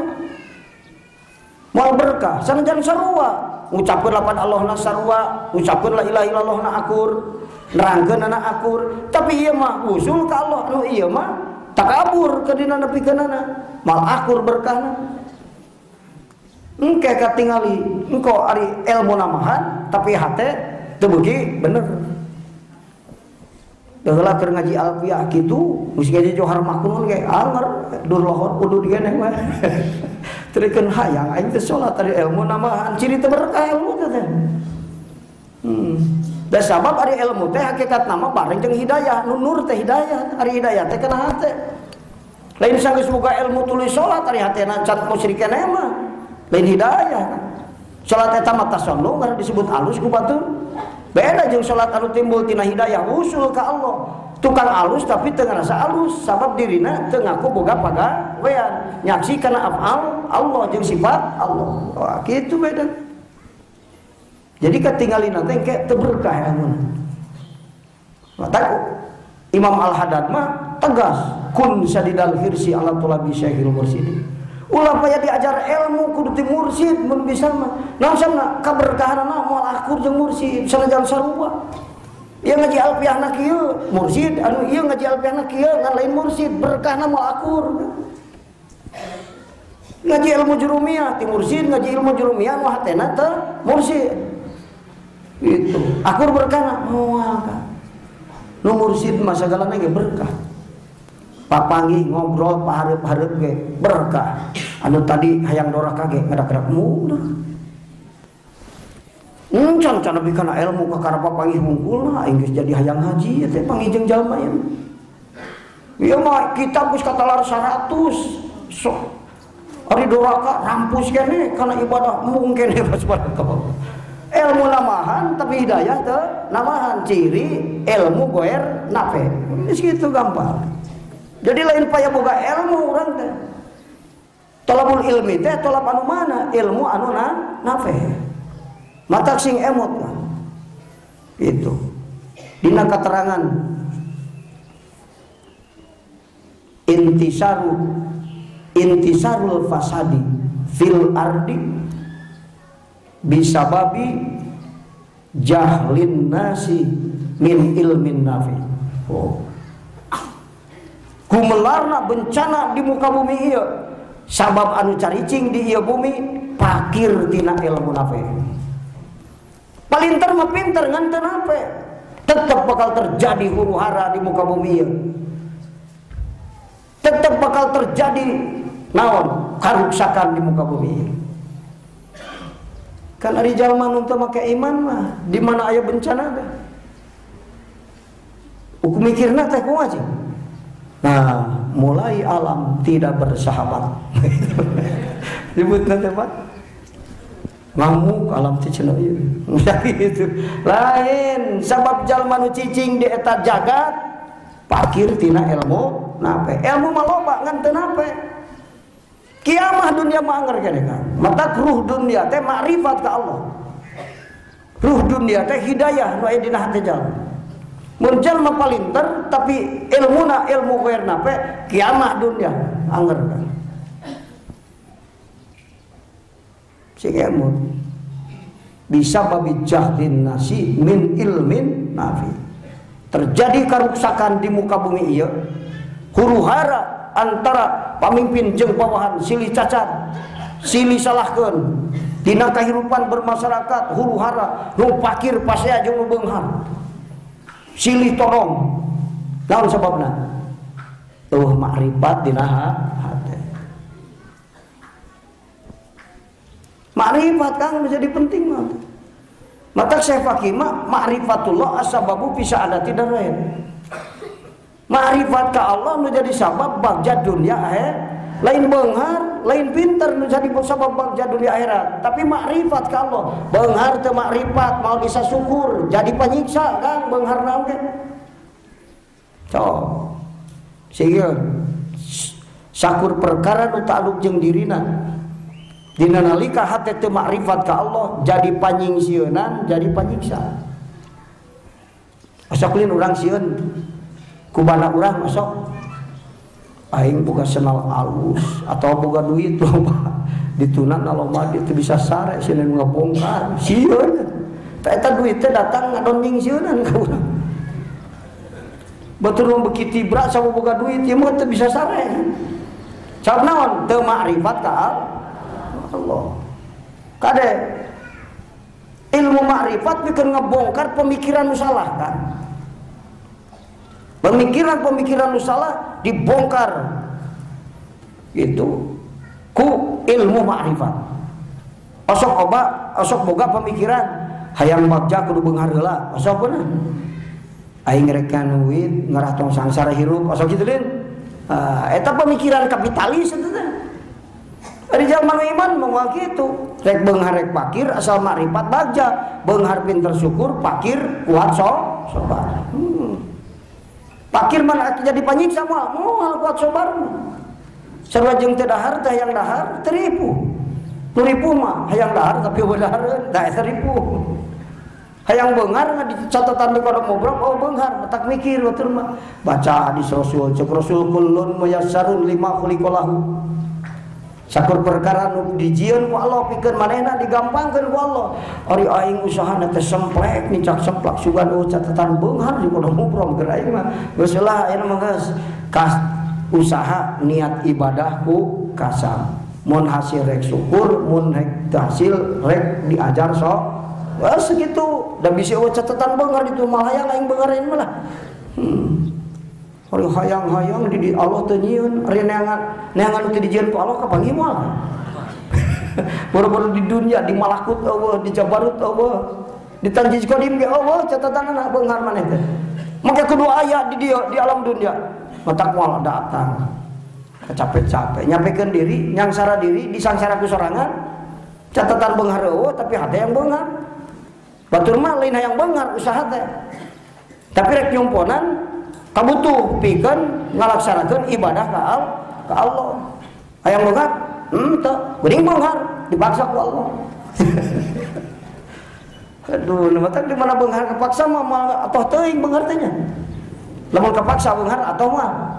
Moal berkah sanajan sarua ngucapkeun lapan Allahna sarua ngucapkeun la ilaha illallah na akur nerangkeun na akur tapi ieu mah usul ka Allah nu ieu mah takabur ka dina nepikeunana moal akur berkahna engke katingali engko ari ilmu namahan tapi hate teu beuki bener. Baheula keur ngaji alfiah kitu geus ngaji johar maknun ge anger dur lohor udud geneh we. Terikeun hayang aing teh salat ari ilmu namahan ciri teu berkah ilmu teh. Da sabab ari ilmu teh hakikat nama bareng jeung hidayah, nu nur teh hidayah, ari hidayah teh kana hate. Lain sanggeus boga ilmu tuluy salat ari hatena can musyrik keneh mah. Lain hidayah. Salat eta mah tasonnu ngaran disebut alus ku batur. Beda jeung salat anu timbul tina hidayah usul ka Allah. Tukang alus tapi teu ngarasa alus sabab dirina teu ngaku boga pagawean nyaksi kana afal Allah jeung sifat Allah. Wah kitu beda. Jadi katingalina teh engke teu berkah ilmuna. Mata Imam Al-Haddad mah tegas kun sadidal hirsi ala tulabi syaihil mursyid. Ulah paya diajar ilmu kudu ti mursyid mun bisa mah. Naon sabna kaberkahanana moal akur jeung mursyid sanajan sarua. Ieu ngaji alfiahna kieu mursyid anu ieu ngaji alfiahna kieu ngan lain mursyid berkahna moal akur. Ngaji ilmu jurumiyah ti mursyid ngaji ilmu jurumiyah nu hatena teu mursyid. Gitu. Akur berkahna moal ka. Nu mursyid mah sagalana ge berkah. Papanggih ngobrol pahareup-hareup ge berkah. Anu tadi hayang doraka ge ngadak-ngadak mundur. Can can lebih kana ilmu kakara papanggih hungkulna aing geus jadi hayang haji teh panggih jeung jalma ieu. Ieu mah kitab geus katalar 100. Sok ari doraka rampus keneh kana ibadah mung keneh subhanallah. Ilmu namahan tapi hidayah teu namahan ciri ilmu goer nape. Geus kitu gampang. Jadi lain paya boga ilmu urang teh. Tolabul ilmi teh tolab anu mana? Ilmu anu nape. Matak sing emot lah. Itu. Dina keterangan intisarul fasadi fil ardi bisababi jahlin nasi min ilmin nafi. Oh. Gumelarna bencana di muka bumi ieu sabab anu caricing di ieu bumi pakir tina ilmu nafi. Palinter mah pinter ngan teu nafe. Tetap bakal terjadi huru hara di muka bumi ieu. Tetap bakal terjadi naon karuksakan di muka bumi ieu. Kan ari jalma nu teu make iman mah di mana aya bencana teh. Uku mikirna teh kumaha cing? Nah, mulai alam tidak bersahabat. Disebutna teh Pak. Ngamuk alam teh cenah ieu. Gitu. Lain sabab jalma nu cicing di eta jagat pakir tina ilmu nape. Ilmu mah loba ngan teu nape. Kiamah dunia mah anger keneh kan. Matak ruh dunia teh makrifat ka Allah. Ruh dunia teh hidayah nu aya dina hate jalma. Mun jalma palinter tapi ilmuna ilmu ghair nape kiamah dunia anger kan. Sing ilmu bisa babi jahlin nasi min ilmin nafi. Terjadi karuksakan di muka bumi ieu, huru hara antara pamimpin jeung bawahan silih cacat, silih salahkeun. Dina kahirupan bermasyarakat huru hara, nu pakir pasea jeung nu beunghar. Silih tolong. Naon sababna? Eueuh makrifat dina hate. Makrifat kang menjadi penting mah. Maka Syekh Faqih mah makrifatullah as-sababu fi sa'adati darain. Makrifat ka Allah menjadi sabab bagja dunia akhirat. Lain beunghar, lain pinter nu jadi sabab bagja dunia akhirat, tapi makrifat ka Allah. Beunghar teu makrifat moal bisa syukur, jadi panyiksa kang beunghar naon ge. Sok. Sieun sakur perkara nu ta'aluk jeung dirina. Dina nalika hate teu makrifat ka Allah jadi panyingsieunan, jadi panyiksa. Osok lin urang sieun kubana urang osok aing boga senal alus atau boga duit loba ditunan loba dia teu bisa sare sieun ngabongkar sieun. Ta eta duit teh datang ngadon nyingsieunan ka urang. Batur mah beuki tibra sama boga duit ieu mah teu bisa sare. Sabab naon? Teu makrifat ka Allah. Kade ilmu makrifat bikin ngebongkar pemikiran nu salah kan. Pemikiran-pemikiran nu salah dibongkar gitu ku ilmu makrifat. Osok oba, osok boga pemikiran hayang bagja kudu beunghar heula, osok beunah. Aing rek duit ngarah tong sangsara hirup, osok kitu lin. Eta pemikiran kapitalis eta teh. Ari jalma nu iman moal kitu. Rek beunghar rek pakir asal makrifat bagja, beunghar pinter syukur, pakir kuat sobar. Pakir mana jadi panyiksa moal, moal kuat sobar. Sarua jeung teu dahar teh hayang dahar teripu. Nu ripuh mah hayang dahar tapi eueuh dahareun, da eta ripuh. Hayang beunghar di catatan di kodok ngobrol, oh beunghar, tak mikir batur mah. Baca hadis Rasul, cek Rasul kullun muyassarun lima khuliqalahu. Sakur perkara nu dijieun ku Allah pikeun manehna digampangkeun ku Allah. Ari aing usahana teh semplek nicak semplak sugan eueuh catatan beunghar di kodok ngobrol keur aing mah. Geus lah ayeuna mah geus kas usaha niat ibadah ku kasam. Mun hasil rek syukur, mun rek hasil rek diajar sok. Wah segitu, dan bisa catatan beunghar itu malah hayang aing beunghar malah. Ari hayang-hayang di Allah teu nyieun, ari neangan teu dijieun ku Allah kapanggih moal. Baru-baru di dunia di malakut eueuh, di jabarut eueuh, di tanjiz qadim ge eueuh catatanana beunghar maneh teh. Maka kudu aya di dieu di alam dunia. Matak moal datang. Capek-capek nyampekeun diri, nyangsara diri, disangsara ku sorangan. Catatan beunghar eueuh tapi hate yang beunghar. Batur mah lain hayang beunghar usaha teh. Tapi rek nyomponan kabutuh pikeun ngalaksanakeun ibadah ka Allah. Hayang beunghar? Henteu, geuning beunghar dipaksa ku Allah. Aduh, nu matak di mana beunghar kepaksa mah moal atoh teuing beunghar teh nya. Lamun kepaksa beunghar atoh mah.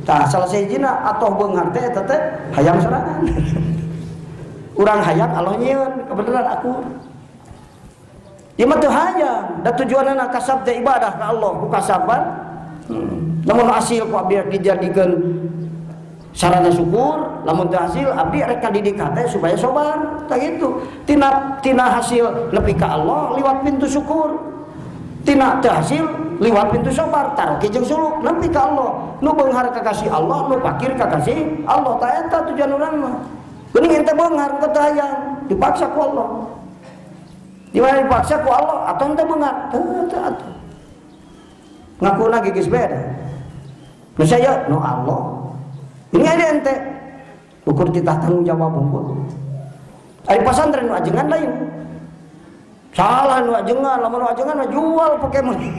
Tah salah sahijina atoh beunghar teh eta teh hayang sorangan. Urang hayang Allah nyieun, kebenaran aku. Ieu mah teu hayang, da tujuanna kasab teh ibadah ka Allah ku kasaban. Lamun hasil ku abdi dijadikeun sarana syukur, lamun teu hasil abdi rek kadidik hate supaya sobar, tah kitu. Tina hasil nepi ka Allah liwat pintu syukur. Tina teu hasil liwat pintu sobar taroki jeung suluk nepi ka Allah. Nu beunghar kakasih Allah, nu pakir kakasih Allah. Ta eta tujuan urang mah. Geuning ente beunghar teu hayang, dipaksa ku Allah. Di mana dipaksa ku Allah atau ente beunghar? Teu teu atuh. Ngakuna geus beda. Nu saya nu Allah. Ini ada ente. Ukur titah tanggung jawab unggul. Ari pasantren nu ajengan lain. Salah nu ajengan, lamun nu ajengan mah jual pake meuli.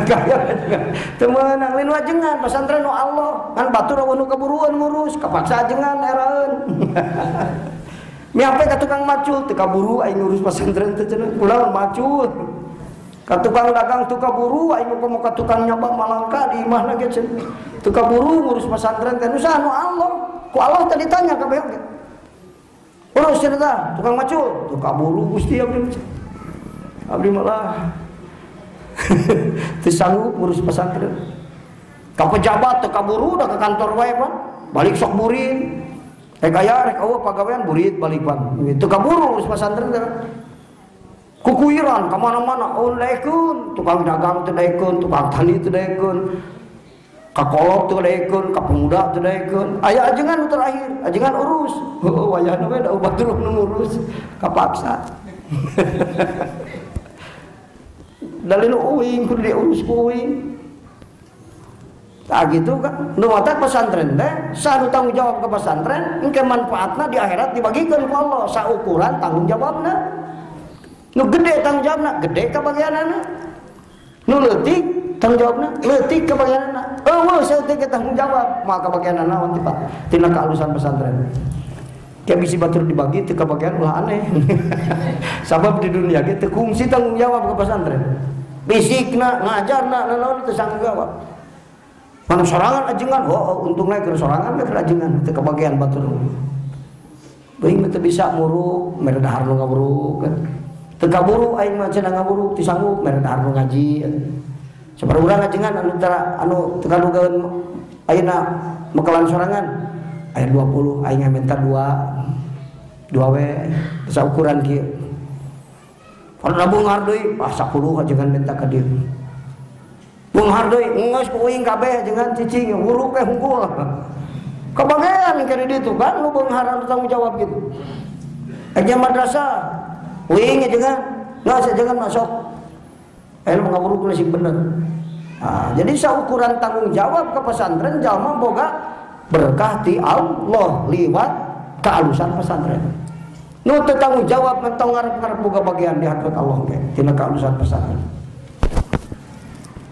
Kaya teu meunang lain nu ajengan, pasantren nu Allah. Kan batur eueuh nu kaburuan ngurus, kapaksa ajengan eraeun. Miape ka tukang macul teu kaburu aing ngurus pasantren teh cenah. Ulah macul. Ka tukang dagang teu kaburu aing mah ka tukang nyoba malangka di imahna ge cenah. Teu kaburu ngurus pasantren teh nu saha nu Allah. Ku Allah teh ditanya kabeh oge. Urus cerita tukang macul, teu kaburu Gusti abdi. Abdi malah teu sanggup ngurus pesantren. Ka pejabat teu kaburu da ka kantor wae pan, balik sok burit. Rek aya rek eueuh pagawean burit balik pan. Teu kaburu ngurus pesantren teh. Kukuiran ka mana-mana, oh daekeun, tukang dagang teu daekeun, tukang tani teu daekeun. Ka kolot teu daekeun, ka pemuda teu daekeun. Aya ajengan nu terakhir, ajengan urus. Heueuh wayahna we da batur nu ngurus, kapaksa. Dalil uing kudu diurus ku uing. Tah gitu kan. Nu matak pesantren teh sanu tanggung jawab ke pesantren, engke manfaatna di akhirat dibagikeun ku Allah saukuran tanggung jawabna. Nu gede tanggung jawabna, gede kabagianana. Nu leutik tanggung jawabna, leutik kabagianana. Eueuh saeutik tanggung jawab, maka kabagianana naon ti Pak? Tina kealusan pesantren. Kayak bisi batur dibagi teu kabagian ulah aneh. Sabab di dunia ge teu kungsi tanggung jawab ke pesantren. Bisikna, ngajarna, nanaon teu tanggung jawab. Mana sorangan ajengan, oh untungna keur sorangan keur ajengan teu kabagian batur. Beuing teu bisa muruk, mere dahar nu ngawuruk kan. Teu kaburu aing mah cenah ngawuruk teu sanggup mere dahar nu ngaji. Sabar urang ajengan anu tara anu teu kadugaeun ayeuna mekelan sorangan. Aya 20 aing minta 2 we saukuran kieu. Kalau beunghar deui, ah 10 ajengan minta ka dieu. Beunghar deui, geus ku uing kabeh ajengan cicing wuruk we hungkul. Kabagean ka di ditu kan nu beunghar anu tanggung jawab gitu. Aja madrasah uing ajengan, geus ajengan masuk. Ayeuna mah ngawuruk sing bener. Nah, jadi saukuran tanggung jawab ke pesantren jalma boga berkah ti Allah liwat kealusan pesantren. Nu teu tanggung jawab mentong ngarep-ngarep boga bagian di hadirat Allah ge tina kealusan pesantren.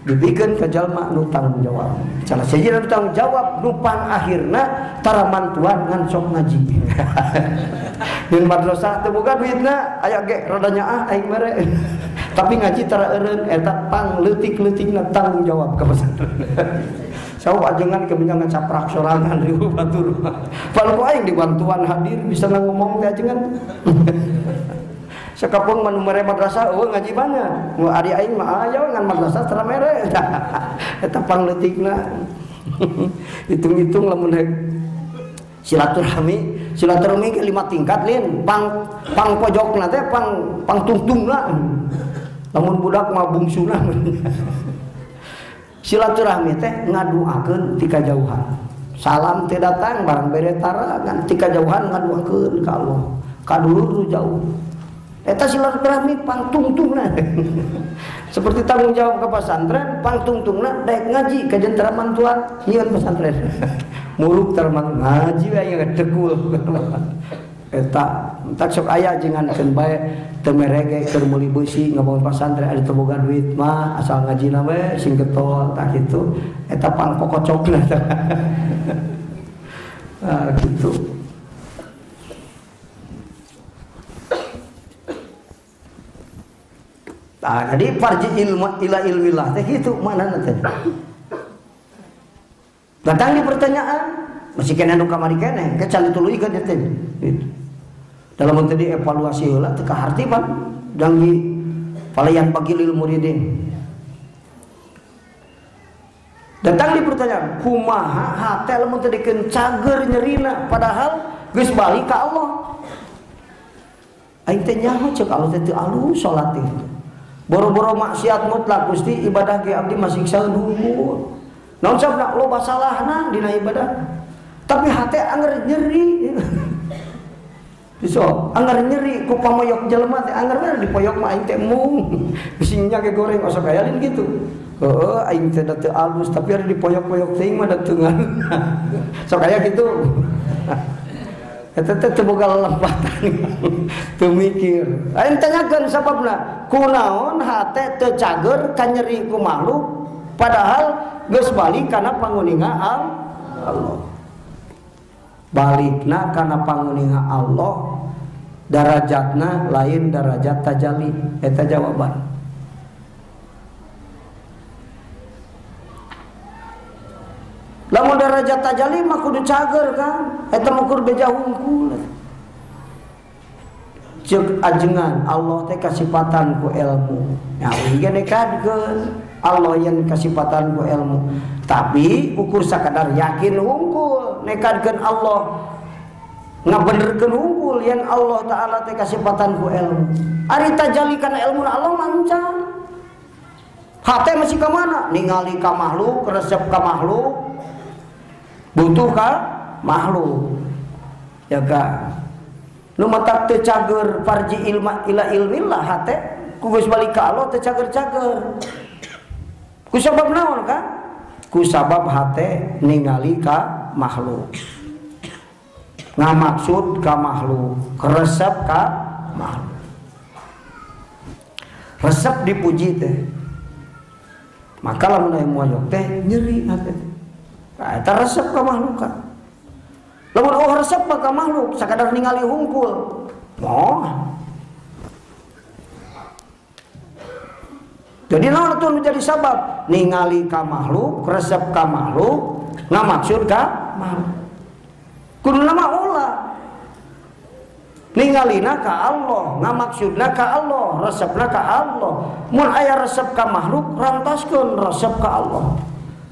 Dibikeun ka jalma nu tanggung jawab. Salah sahiji nu tanggung jawab nu pang akhirna tara mantuan ngan sok ngaji. Di madrasah teu boga duitna aya ge rada nyaah aing mere. Tapi ngaji tara eureun eta pang leutik-leutikna tanggung jawab ka pesantren. Sabab ajengan kemenyangan caprak sorangan ribu batur. Palu ku aing dibantuan hadir bisa ngomong teh ajengan. Sakapeung mah nu mere madrasah eueuh ngaji mana? Nu ari aing mah aya ngan madrasah tara mere. Eta pangleutikna. Hitung-hitung lamun rek silaturahmi, silaturahmi ke 5 tingkat lin, pang pang pojokna teh pang pang tungtungna. Lamun budak mah bungsuna. Silaturahmi teh ngaduakeun ti kajauhan. Salam teh datang barang bere tara ngan ti kajauhan ngaduakeun ka Allah. Ka dulur jauh. Eta silaturahmi pangtungtungna. Seperti tanggung jawab ke pesantren, pangtungtungna daek ngaji ka jentera mantuan nyieun pesantren. Muruk tara ngaji we aya ngedekul. Eta entak sok aya jengankeun bae teu merege keur meuli beusi ngabangun pesantren ari teu boga duit mah asal ngajina we sing getol tah kitu. Eta pangkokocokna. Ah gitu. Nah, jadi farji ilmu ila ilmillah teh kitu maknana teh. Datang di pertanyaan, masih kena nu kamari keneh, ke cali tuluykeun teh. Gitu. Dalam tadi evaluasi heula teu kaharti pan danggi palayan bagilil muridin. Datang di pertanyaan, kumaha hate lamun teh dikeun cager nyerina padahal geus balik ka Allah. Aing teh nyaho ceuk Allah teh teu alus salat teh. Boro-boro maksiat mutlak Gusti ibadah ge abdi masih siksaeun hungkul. Naon sababna loba salahna dina ibadah. Tapi hate anger nyeri. Bisa anger nyeri ku pamoyok jelema teh anger we dipoyok mah aing teh mung. Bisi nya ge goreng osok aya lain kitu. Heeh aing teh da teu alus tapi ari dipoyok-poyok teuing mah da teu ngan. Sok aya kitu. Eta teh teu boga lelempatan. Teu mikir. Aing tanyakeun sababna kunaon hate teu cager ka nyeri ku makhluk padahal geus balik kana panguninga Allah. Balikna kana panguninga Allah darajatna lain darajat tajalli. Eta jawaban. Lamun darajat tajalli mah kudu cager kan eta mah kudu beja hungkul. Ceuk ajengan Allah teh kasipatan ku ilmu. Ya ge nekadkeun Allah yang kasipatan ku ilmu. Tapi ukur sakadar yakin hungkul nekadkeun Allah ngabenerkeun hungkul yang Allah Ta'ala teh kasipatan ku ilmu. Ari tajalli kana ilmu Allah mancan. Hate masih ka mana? Ningali ka makhluk, resep ka makhluk. Butuh ka makhluk. Ya ka. Nu matak teu cager farji ilma ila ilmillah hate ku geus balik ka Allah teu cager-cager. Ku sabab naon ka? Ku sabab hate ningali ka makhluk. Ngamaksud ka makhluk, resep ka makhluk. Resep dipuji teh. Maka lamun aya moyok teh nyeri hate teh. Nah, eta resep ka makhluk ka. Lamun oh resep ka makhluk sakadar ningali hungkul. Moh. Jadi naon atuh nu jadi sabab? Ningali ka makhluk, resep ka makhluk, ngamaksud ka makhluk. Kuduna mah ulah. Ningalina ka Allah, ngamaksudna ka Allah, resepna ka Allah. Mun aya resep ka makhluk, rantaskeun resep ka Allah.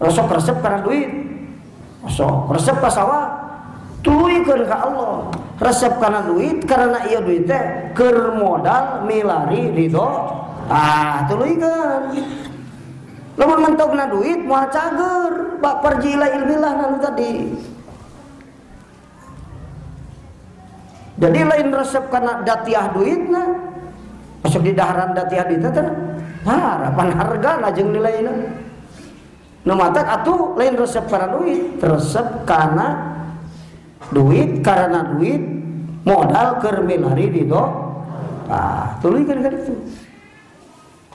Resep resep kana duit. Sok resep ka sawah, tuluykeun ka Allah. Resep kana duit karena ieu duit teh keur modal milari ridho. Ah, tuluykeun. Lamun mentokna duit moal cager, bak parjila ilmillah nu tadi. Jadi lain resep kana datiah duitna. Masuk di daharan datiah duitna teh harapan hargana jeung nilaina. Nu matak atuh lain resep kana duit, resep kana duit karena duit modal keur milari ridho. Ah, tuluykeun ka ditu.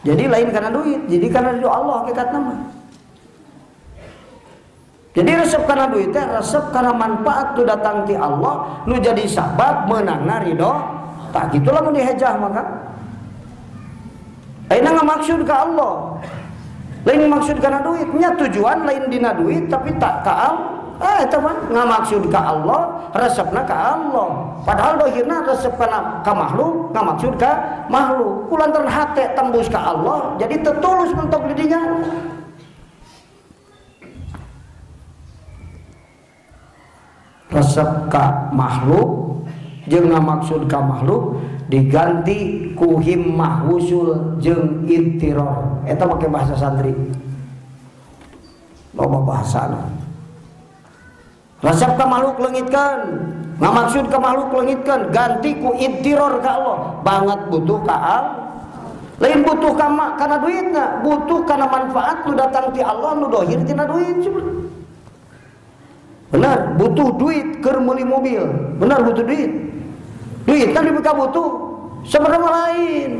Jadi lain karena duit, jadi karena ridho Allah hakikatna mah. Jadi resep karena duit teh resep karena manfaat tu datang ti Allah nu jadi sabab meunangna ridho. Tak gitulah mun dihejah maka. Ayeuna ngamaksud ka Allah. Lain maksud karena duit, nya tujuan lain dina duit tapi tak ka Allah. Eta mah ngamaksud ka Allah, resepna ka Allah. Padahal dohirna resep kana ka makhluk, ngamaksud ka makhluk. Kulantaran hate tembus ka Allah, jadi tetulus mentok di dinya. Resep ka makhluk jeung ngamaksud ka makhluk diganti ku himmah wusul jeung ittiror. Eta make bahasa santri. Loba bahasana. Resep ka makhluk leungitkeun, ngamaksud ka makhluk leungitkeun, ganti ku ittiror ka Allah. Banget butuh ka Allah. Lain butuh ka kana duitna, butuh kana manfaat nu datang ti Allah nu dohir tina duit. Benar, butuh duit keur meuli mobil. Benar butuh duit. Duit kan dipika butuh. Sebenarnya lain.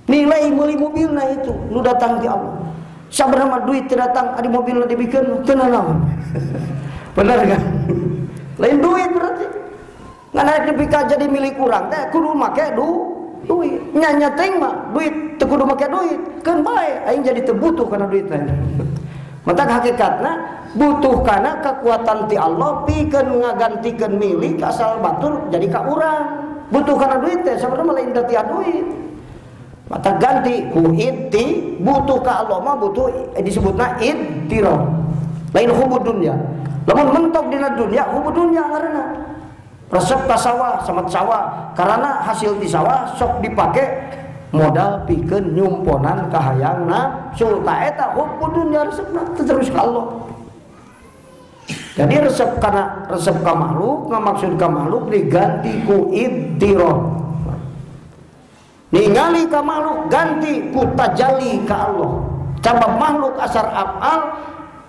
Nilai meuli mobilna itu nu datang ti Allah. Sabenerna duit teu datang adi mobilna dibikeun teu nanaon. Benar kan? Lain duit berarti. Ngan arek dipika jadi milik urang teh kudu make duit. Nya teuing mah duit teu kudu make duit. Keun bae aing jadi teu butuh kana duit teh. Maka hakikatna butuh karena kekuatan ti Allah pikeun ngagantikeun milik asal batur jadi ka urang. Butuh karena duit teh sebenarnya lain datiah duit. Mata ganti ku itti butuh ka Allah mah butuh disebutna ittiro. Lain hubud dunya. Lamun mentok dina dunya hubud dunya ngaranna. Resep ka sawah sama sawah karena hasil di sawah sok dipake Modal pikeun nyumponan kahayang nafsu. Ta eta hubbud dunya resepna terus ka Allah. Jadi resep kana resep ka makhluk, ngamaksud ka makhluk diganti ku idtiror. Ningali ka makhluk ganti ku tajalli ka Allah. Cabab makhluk asar afal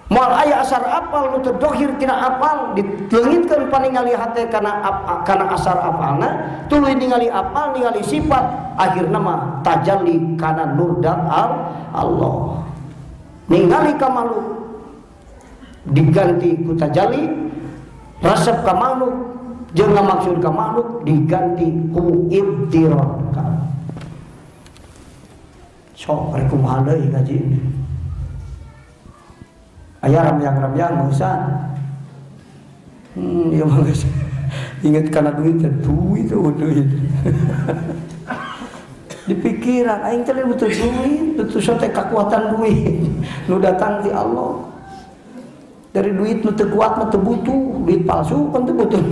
moal aya asar apal nu teu dohir tina apal dileungitkeun paningali hate kana kana asar apalna tuluy ningali apal ningali sifat akhirna mah tajalli kana nur dat Allah. Ningali ka makhluk diganti ku tajalli, resep ka makhluk jeung ngamaksud ka makhluk diganti ku ibtirah. Sok rek kumaha deui ngaji ini. Aya ramyang-ramyang urusan. Ieu mah geus inget kana duit, duit duit. Di pikiran aing teh butuh duit, butuh teh kekuatan duit. Nu datang ti Allah. Dari duit nu teu kuat mah teu butuh, duit palsu kan teu butuh.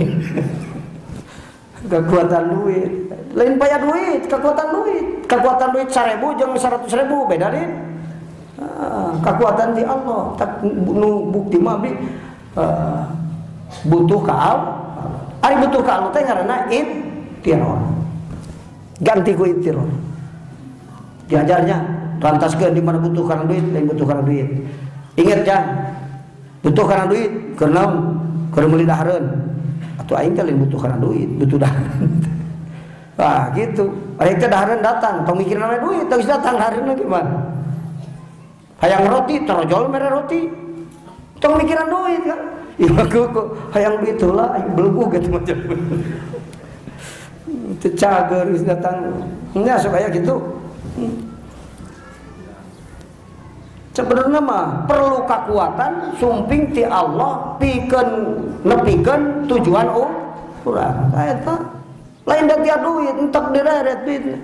Kekuatan duit. Lain paya duit, kekuatan duit. Kekuatan duit 1000 jeung 100.000 beda deui. Kekuatan di Allah tak nu bukti mah abdi butuh ka Allah. Ari butuh ka Allah teh ngaranna ibtiror. Ganti ku ibtiror. Diajarnya rantaskeun di mana butuh kana duit, lain butuh kana duit. Ingat ya, butuh kana duit keur naon? Keur meuli dahareun. Atuh aing teh lain butuh kana duit, butuh dahareun. Wah, gitu. Ari teh dahareun datang, tong mikirna duit, geus datang dahareunna gimana? Hayang roti, terojol mere roti. Tong mikiran duit kan. Ieu kok hayang duit heula aing belegu gitu macam. Teu cager geus datang. Nya sok aya kitu. Sebenarnya mah perlu kekuatan sumping ti Allah pikeun nepikeun tujuan urang. Eta lain da tia duit entek direret duit.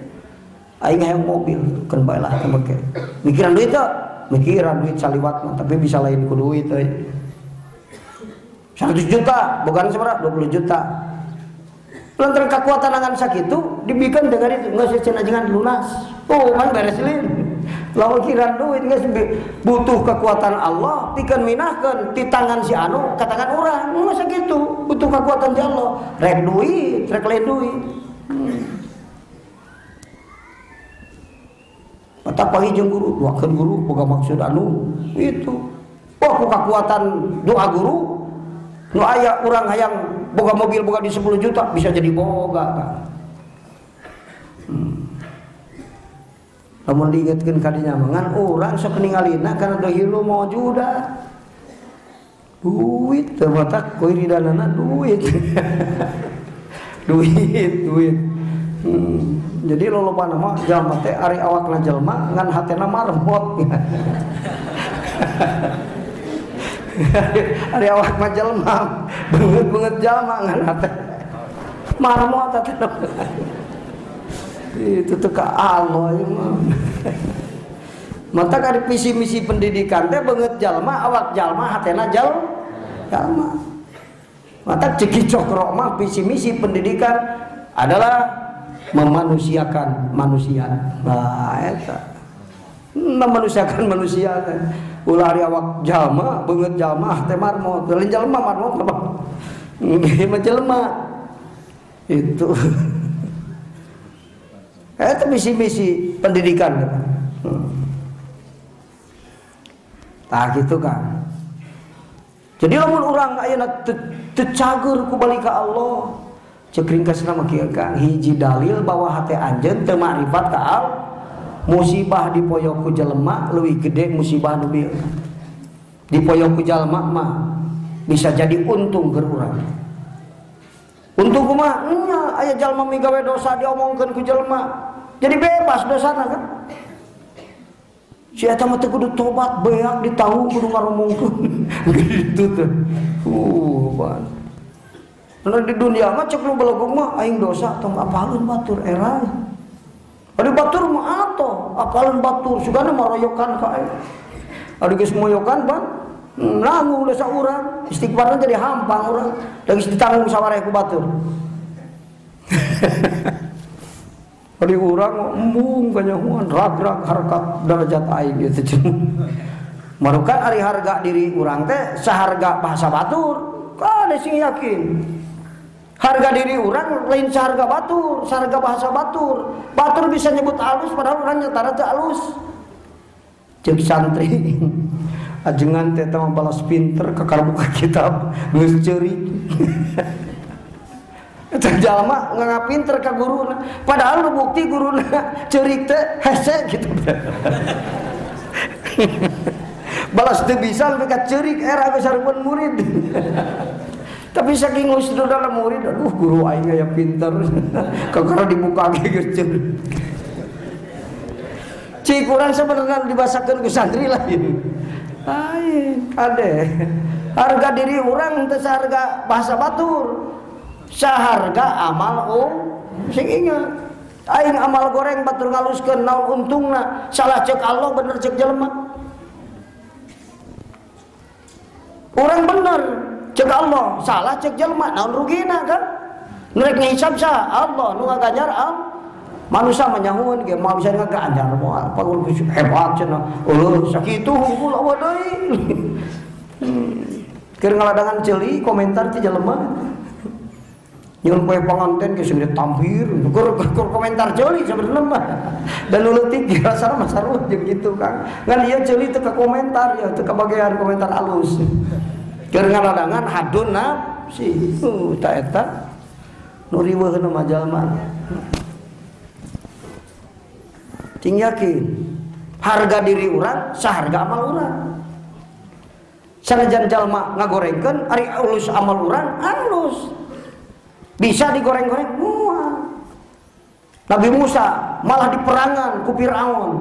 Aing hayang mobil keun bae lah teh make. Mikiran duit teh, mikiran duit saliwat mah tapi bisa lain ku duit euy. 100 juta, bukan sabaraha 20 juta. Lantaran kekuatan angan sakitu dibikeun dengan itu geus cenah ajengan lunas. Oh, kan beres lin. Lamun kiran duit geus butuh kekuatan Allah pikeun minahkeun ti tangan si anu ka tangan urang. Geus sakitu, butuh kekuatan ti Allah. Rek duit, rek lain duit. Mata pagi jeung guru, doakeun guru boga maksud anu itu. Wah, ku kekuatan doa guru nu aya urang hayang boga mobil boga di 10 juta bisa jadi boga kan. Lamun diingetkeun ka dinya mah ngan urang sok ningalina kana dohilu mawjuda. Duit teu matak kuiridanana duit. Duit, duit. Jadi lolobana mah jalma teh ari awakna jelema ngan hatena marmot. Ari awak mah jelema, beungeut-beungeut jalma ngan hate marmot hatena. Itu tuh ka Allah ieu mah. Mata ka visi misi pendidikan teh beungeut jalma, awak jalma hatena jalma. Mata ceki cokro mah visi misi pendidikan adalah memanusiakan manusia. Nah, eta. Memanusiakan manusia teh. Ulah ari awak jalma, beungeut jalma teh marmot. Lain jalma marmot apa? Ieu mah jelema. Itu. Eta misi-misi pendidikan. Tah gitu kan. Jadi lamun urang ayeuna teu cager ku balik ka Allah, cek ringkasna mah kieu Kang, hiji dalil bahwa hate anjeun teu makrifat ka Allah, musibah dipoyok ku jelema leuwih gede musibah nu bieu. Dipoyok ku jelema mah bisa jadi untung keur urang. Untung kumaha? Nya aya jalma migawe dosa diomongkeun ku jelema. Jadi bebas dosana kan. Si eta mah teu kudu tobat beak ditanggung kudu ngaromongkeun. Gitu teh. Ban. Nah, di dunia mah cek nu belegug mah aing dosa tong apaleun batur era. Ari batur mah atoh, apaleun batur sugana maroyokan ka aing. Ari geus moyokan ban nanggung dosa urang, istighfarna jadi hampang urang, da geus ditanggung sawareh ku batur. Ari urang embung kanyahoan rag-rag harkat derajat aing gitu cenah. Marukan ari harga diri urang teh saharga bahasa batur. Kade sing yakin. Harga diri urang lain saharga batur, saharga bahasa batur. Batur bisa nyebut alus padahal urang nyatana teu alus. Ceuk santri ajengan teh teh balas pinter kakara buka kitab geus ceurik. Eta jalma nggak pinter ka guruna, padahal lu bukti guruna ceurik teh hese gitu. Balas teu bisa lebih ka ceurik era geus sarupeun murid. Tapi saking husnudana murid, aduh guru aing aya pinter. Kakara dibuka ge geus ceurik. Cik urang sebenarnya dibasakeun ku santri lain. Lain kade. Harga diri urang teu saharga bahasa batur. Saharga amal sing ingat. Aing amal goreng batur ngaluskeun naon untungna, salah cek Allah bener cek jelema. Urang bener cek Allah, salah cek jelema naon rugina kan? Nu rek ngihisab saha? Allah, nu ngaganjar Allah. Manusia menyahuan ge moal bisa ngaganjar moal pagul hebat cenah. Eueuh sakitu hungkul eueuh deui. Keur ngaladangan ceuli komentar ti jelema. Nyun poe panganten geus ditampir, keur komentar ceuli sabenerna mah. Dan nu leutik rasana mah sarua jeung kitu Kang. Ngan ieu ceuli teu ka komentar ya, teu kabagean komentar alus. Keur ngaladangan hadun nafsi. Ta eta nu riweuhna mah jalma. Cing yakin harga diri urang saharga amal urang. Sanajan jalma ngagorengkeun ari alus amal urang alus. Bisa digoreng-goreng moal. Nabi Musa malah diperangan ku Firaun.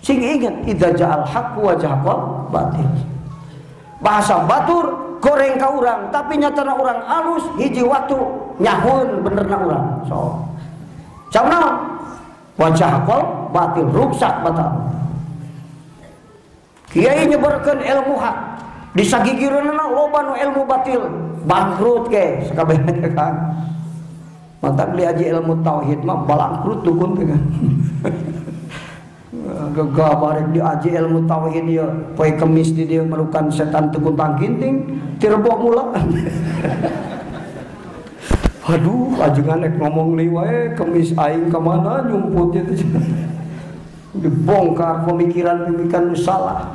Sing inget idza ja'al haqqu wa jahaqal batil. Bahasa batur goreng ka urang tapi nyatana urang alus hiji waktu nyahun benerna urang. So. Camna wajah kol batil ruksak batal. Kiai nyebarkeun ilmu hak disagigireunna loba nu ilmu batil bangkrut ke sakabehna kan. Mantap diaji ilmu tauhid mah balangkrut dukun teh kan. Gagah barek diaji ilmu tauhid ieu poe Kemis di dieu melukan setan teu kuntang kinting ti rebo mula. Aduh, ajengan rek ngomong deui wae, Kemis aing ka mana nyumput itu. Dibongkar pemikiran-pemikiran nu salah.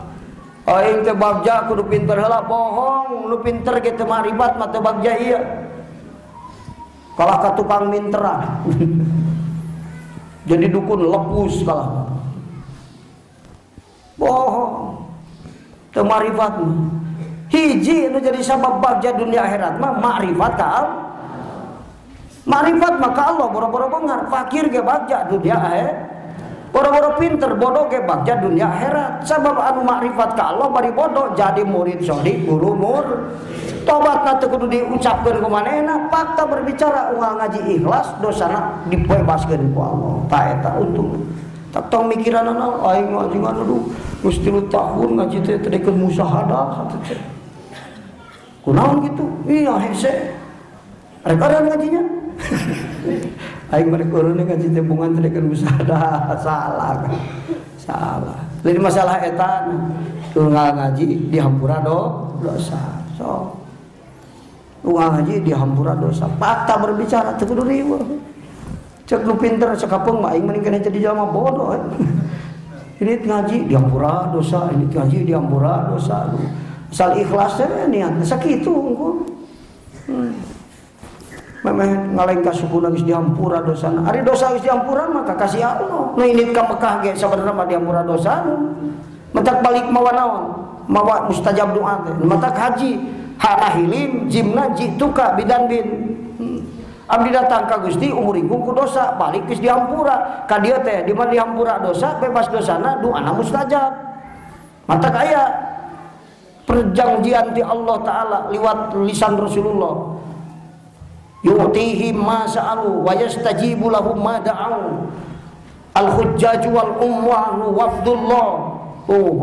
Aing teh bagja kudu pinter heula, bohong, nu pinter ge teu maribat mah teu bagja ieu. Kalah ka tukang minteran. Jadi dukun lepus kalah. Bohong. Teu marifat mah. Hiji nu jadi sabab bagja dunia akhirat mah makrifat ka Allah. Makrifat maka Allah boro-boro bengar, fakir ge bagja dunia akhirat. Boro-boro pinter bodoh ge bagja dunia akhirat. Sabab anu makrifat ka Allah bari bodoh jadi murid sholih guru mur. Tobatna teu kudu diucapkeun ku manehna, fakta berbicara unggal ngaji ikhlas dosana dibebaskeun ku Allah. Ta eta untung. Tak tong mikiranana aing ngaji aduh geus 3 tahun ngaji teh teu dikeun musahadah teh. Kunaon kitu? Iya hese. Rek eureun ngajinya. Aing mereka eureun ngaji teh bungan teh dikeun musahadah, salah. Salah. Lain masalah eta unggal ngaji dihampura dosa. So. Unggal ngaji dihampura dosa. Fakta berbicara teu kudu riweuh. Cek nu pinter sakapeung mah aing mending keneh jadi jalma bodoh. Ini ngaji dihampura dosa, ini ngaji dihampura dosa. Asal ikhlas teh niat sakitu unggul. Memeh ngalengka sukuna geus dihampura dosana. Ari dosa geus dihampura mah ka kasih Allah. Nu indit ka Mekah ge sabenerna mah dihampura dosana. Matak balik mawa naon? Mawa mustajab doa teh. Matak haji hana hilim jimna jituka bidan bin. Abdi datang ka Gusti umur ingkung ku dosa, balik geus dihampura. Ka dieu teh di mana dihampura dosa, bebas dosana doana mustajab. Matak aya perjanjian ti Allah Ta'ala liwat lisan Rasulullah. Yu'tihim ma sa'alu wa yastajibu lahum ma da'u. Al-hujjaju wal umwahu wafdullah. Oh,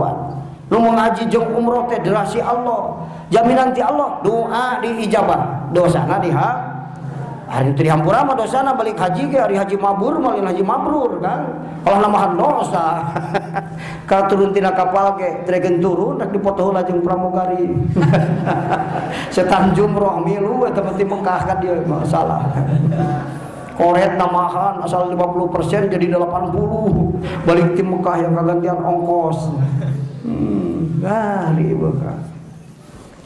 nu ngaji jeung umroh teh dirasi Allah. Jaminan ti Allah doa diijabah, dosana diha. Hari itu dihampura mah dosana balik haji ge hari haji mabur mah lain haji mabrur kan. Kalau namahan dosa. Kalau turun tina kapal ge tregen turun rek dipoto heula jeung pramugari. Setan jumroh milu eta mah ti Mekah ka dieu masalah. Koret namahan asal 50% jadi 80. Balik ti Mekah yang kagantian ongkos. Ah ribet kan.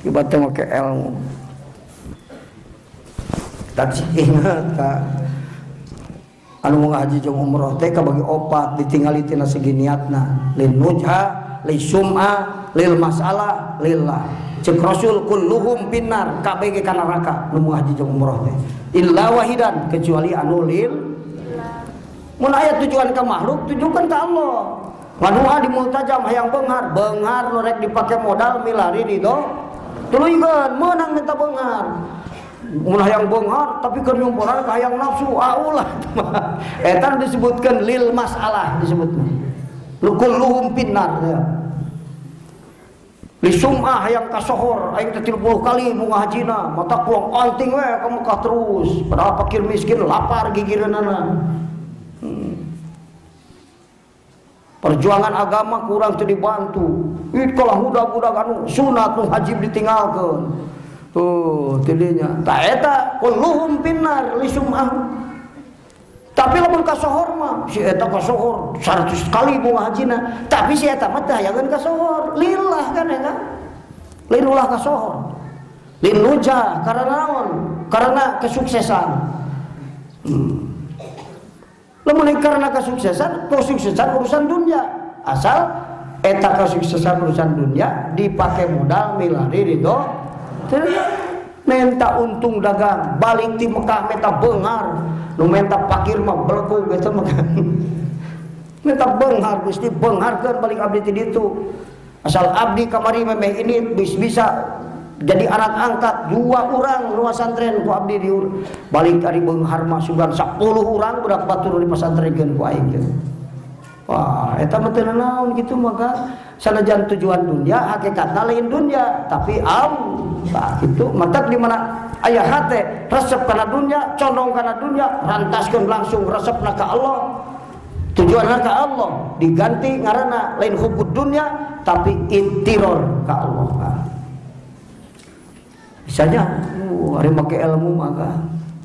Ibadah teh make ilmu. Tak ingat ka anu mau ngaji jeung umroh teh kabagi opat ditingali tina segi niatna lin nujha li sum'a lil masalah lillah. Cek Rasul kulluhum finnar kabeh ge ka neraka nu ngaji jeung umroh teh illa wahidan kecuali anu lil. Mun aya tujuan ka makhluk tujukan ka Allah. Ngadoa di multajam hayang beunghar beunghar nu rek dipake modal milari di do tuluykeun meunang minta beunghar. Mun hayang beunghar tapi keur nyumporan ka hayang nafsu ah ulah. Eta disebutkeun lil masalah disebutna. Kulluhum finnar ya. Li sum'ah hayang kasohor aing teh 30 kali bunga hajina mata pulang anting we ka Mekah terus padahal fakir miskin lapar gigireunana. Perjuangan agama kurang teu dibantu. Ih kalah budak-budak anu sunat nu wajib ditinggalkeun. Tuh tidinya ta eta kulluhum finnar li sum'ah. Tapi lamun kasohor mah si eta kasohor 100 kali bunga hajina tapi si eta mah teu hayangeun kasohor lillah kan ya kan lain ulah kasohor lin nujah karena naon karena kesuksesan. Lamun karena kesuksesan kesuksesan urusan dunia asal eta kesuksesan urusan dunia dipakai modal milari ridho minta untung dagang balik di Mekah minta beunghar nu minta pakir mah belku gitu mah minta beunghar Gusti beungharkeun balik abdi ti ditu asal abdi kamari memeh ini bisa jadi anak angkat 2 orang nu pasantren ku abdi di balik ari beunghar mah sugan 10 orang budak batur di pasantrenkeun ku aing gitu. Wah eta mah teu naon kitu maka sanajan tujuan dunia hakikatna lain dunia tapi Allah gitu matak di mana aya hate resep kana dunia condong kana dunia rantaskeun langsung resepna ka Allah tujuanna ka Allah diganti ngaranna lain hubbud dunia tapi intiror ka Allah. Misalnya hari make ilmu maka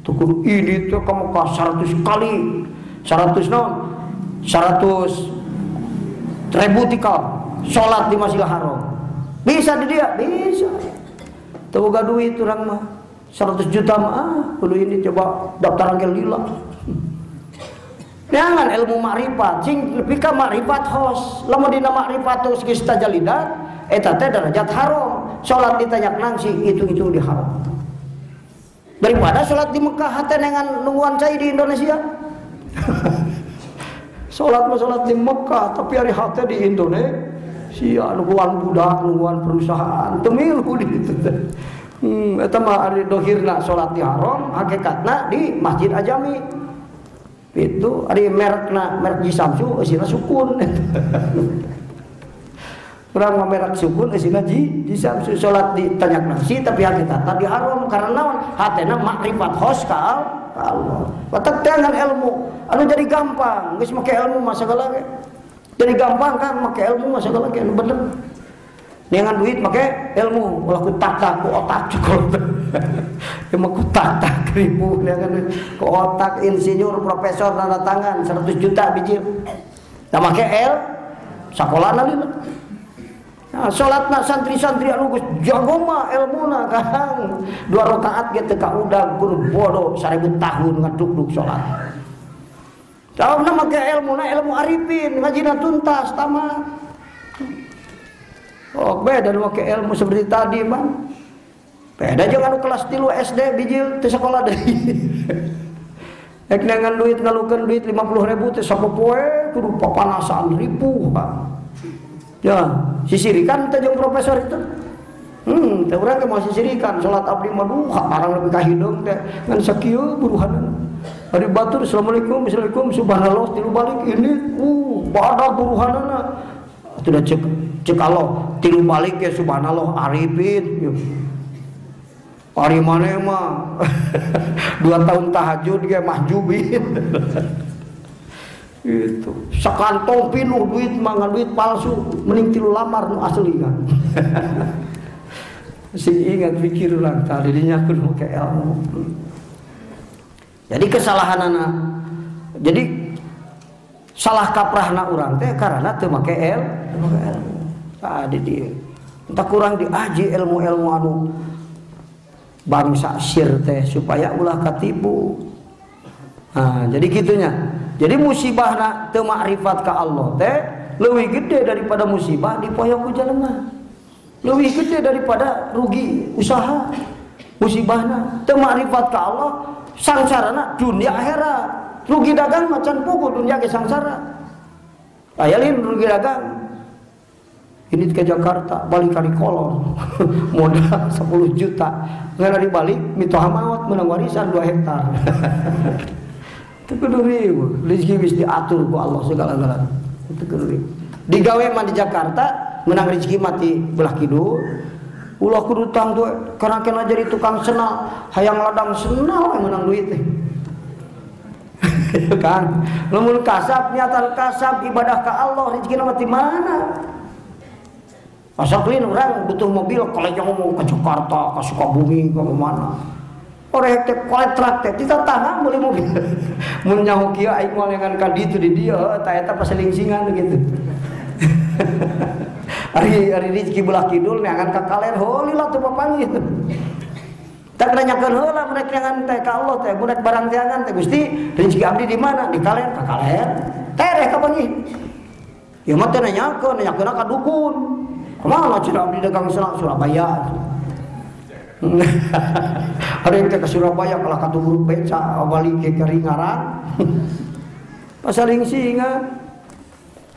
tuh kudu ini tuh kamu ka 100 kali 100 naon 100 ribu tikal sholat di Masjidil Haram bisa di dia bisa teu boga duit urang mah 100 juta mah ah kudu ini coba daftaran ke lila. Jangan ilmu makrifat sing lebih ka makrifat hos lamun dina makrifat terus geus tajalidat eta teh derajat haram salat ditanyak nangsi hitung-hitung di haram daripada salat di Mekah hate nengan nungguan cai di Indonesia. Salat mah salat di Mekah tapi hari hate di Indonesia nungguan budak nungguan perusahaan teu milu di ditu teh. Eta mah ari dohirna salat di haram hakikatna di Masjid Ajami. Itu ari merekna merek Ji Samsu eusina sukun. Urang mah merek sukun eusina Ji Samsu salat di tanyak nasi tapi hakikatna di haram karena naon hatena makrifat khos ka Allah. Batak dengan ilmu anu jadi gampang geus make ilmu mah sagala ge. Jadi gampang kan make ilmu mah sagala ge anu bener. Neangan duit make ilmu ulah ku tatak ku otak cukup. Ya mah ku tatak ribu neangan duit ku otak insinyur profesor tanda tangan 100 juta bijil. Nah make el sakolana lila. Nah, salatna santri-santri anu geus jago mah ilmuna Kang. 2 rakaat ge teu kaudag kudu bodoh 1000 tahun ngaduk-duk salat. Sababna make ilmuna ilmu arifin ngajina tuntas tamat. Oh beda make ilmu seperti tadi bang. Beda jeung anu kelas 3 SD bijil teu sakola deui. Rek neangan duit ngalukeun duit 50.000 teh sapopoe kudu papanasan ripuh bang. Ya, sisirikan teh jeung profesor itu. Teh urang teh mau sisirikan salat abdi mah duha arang lebih ka hideung teh ngan sakieu buruhanna. Ari batur assalamualaikum assalamualaikum subhanallah tilu balik ini badak buruhanana. Atuh cek cek Allah tilu balik ya subhanallah arifin. Ari maneh mah 2 tahun tahajud ge mahjubin. Gitu. Sakantong pinuh duit mah ngan duit palsu, mending 3 lamar nu asli kan. Sing ingat pikir ulang tadi dinya kudu make ilmu. Jadi kesalahanana, jadi salah kaprahna urang teh karena teu make ilmu. Tadi dia entah kurang diaji ilmu-ilmu anu bangsa sir teh supaya ulah katipu. Nah, jadi gitunya. Jadi musibahna teu makrifat ka Allah teh leuwih gede daripada musibah dipoyok ku jelema. Leuwih gede daripada rugi usaha. Musibahna teu makrifat ka Allah sangsarana dunia akhirat. Rugi dagang macan pugu dunia ge sangsara. Aya lain rugi dagang. Ini ke Jakarta balik kali kolor modal 10 juta ngan ari balik mitoha maot menang warisan 2 hektar. Teu kudu riweuh, rezeki geus diatur ku Allah segala-galana. Teu kudu riweuh. Digawe mah di Jakarta menang rezeki mati belah kidul. Ulah kudu tang tuh karena kena jadi tukang senal, hayang ladang senal menang duit teh. Kan, lamun kasab niatan kasab ibadah ka Allah rezekina mah di mana? Pasok lain orang butuh mobil kalau mau ke Jakarta, ke Sukabumi, ke mana? Orang teh kontrak teh kita tangan beli mobil. Mun nyaho kieu aing moal ngan ka ditu di dieu, ta eta paselingsingan gitu. Ari ari rezeki belah kidul neangan ka kaler heula teu papanggih. Tak nanyakeun heula mun rek neangan teh ka Allah teh, mun rek barang teangan teh Gusti, rezeki abdi di mana? Di kaler, ka kaler. Tereh kapanggih. Ieu mah teh nanyakeun, nanyakeunna ka dukun. Kemana cina abdi dagang senang Surabaya. Ada yang ke Surabaya kalah katu huruf beca balik ke Keringaran. Pasalingsingan.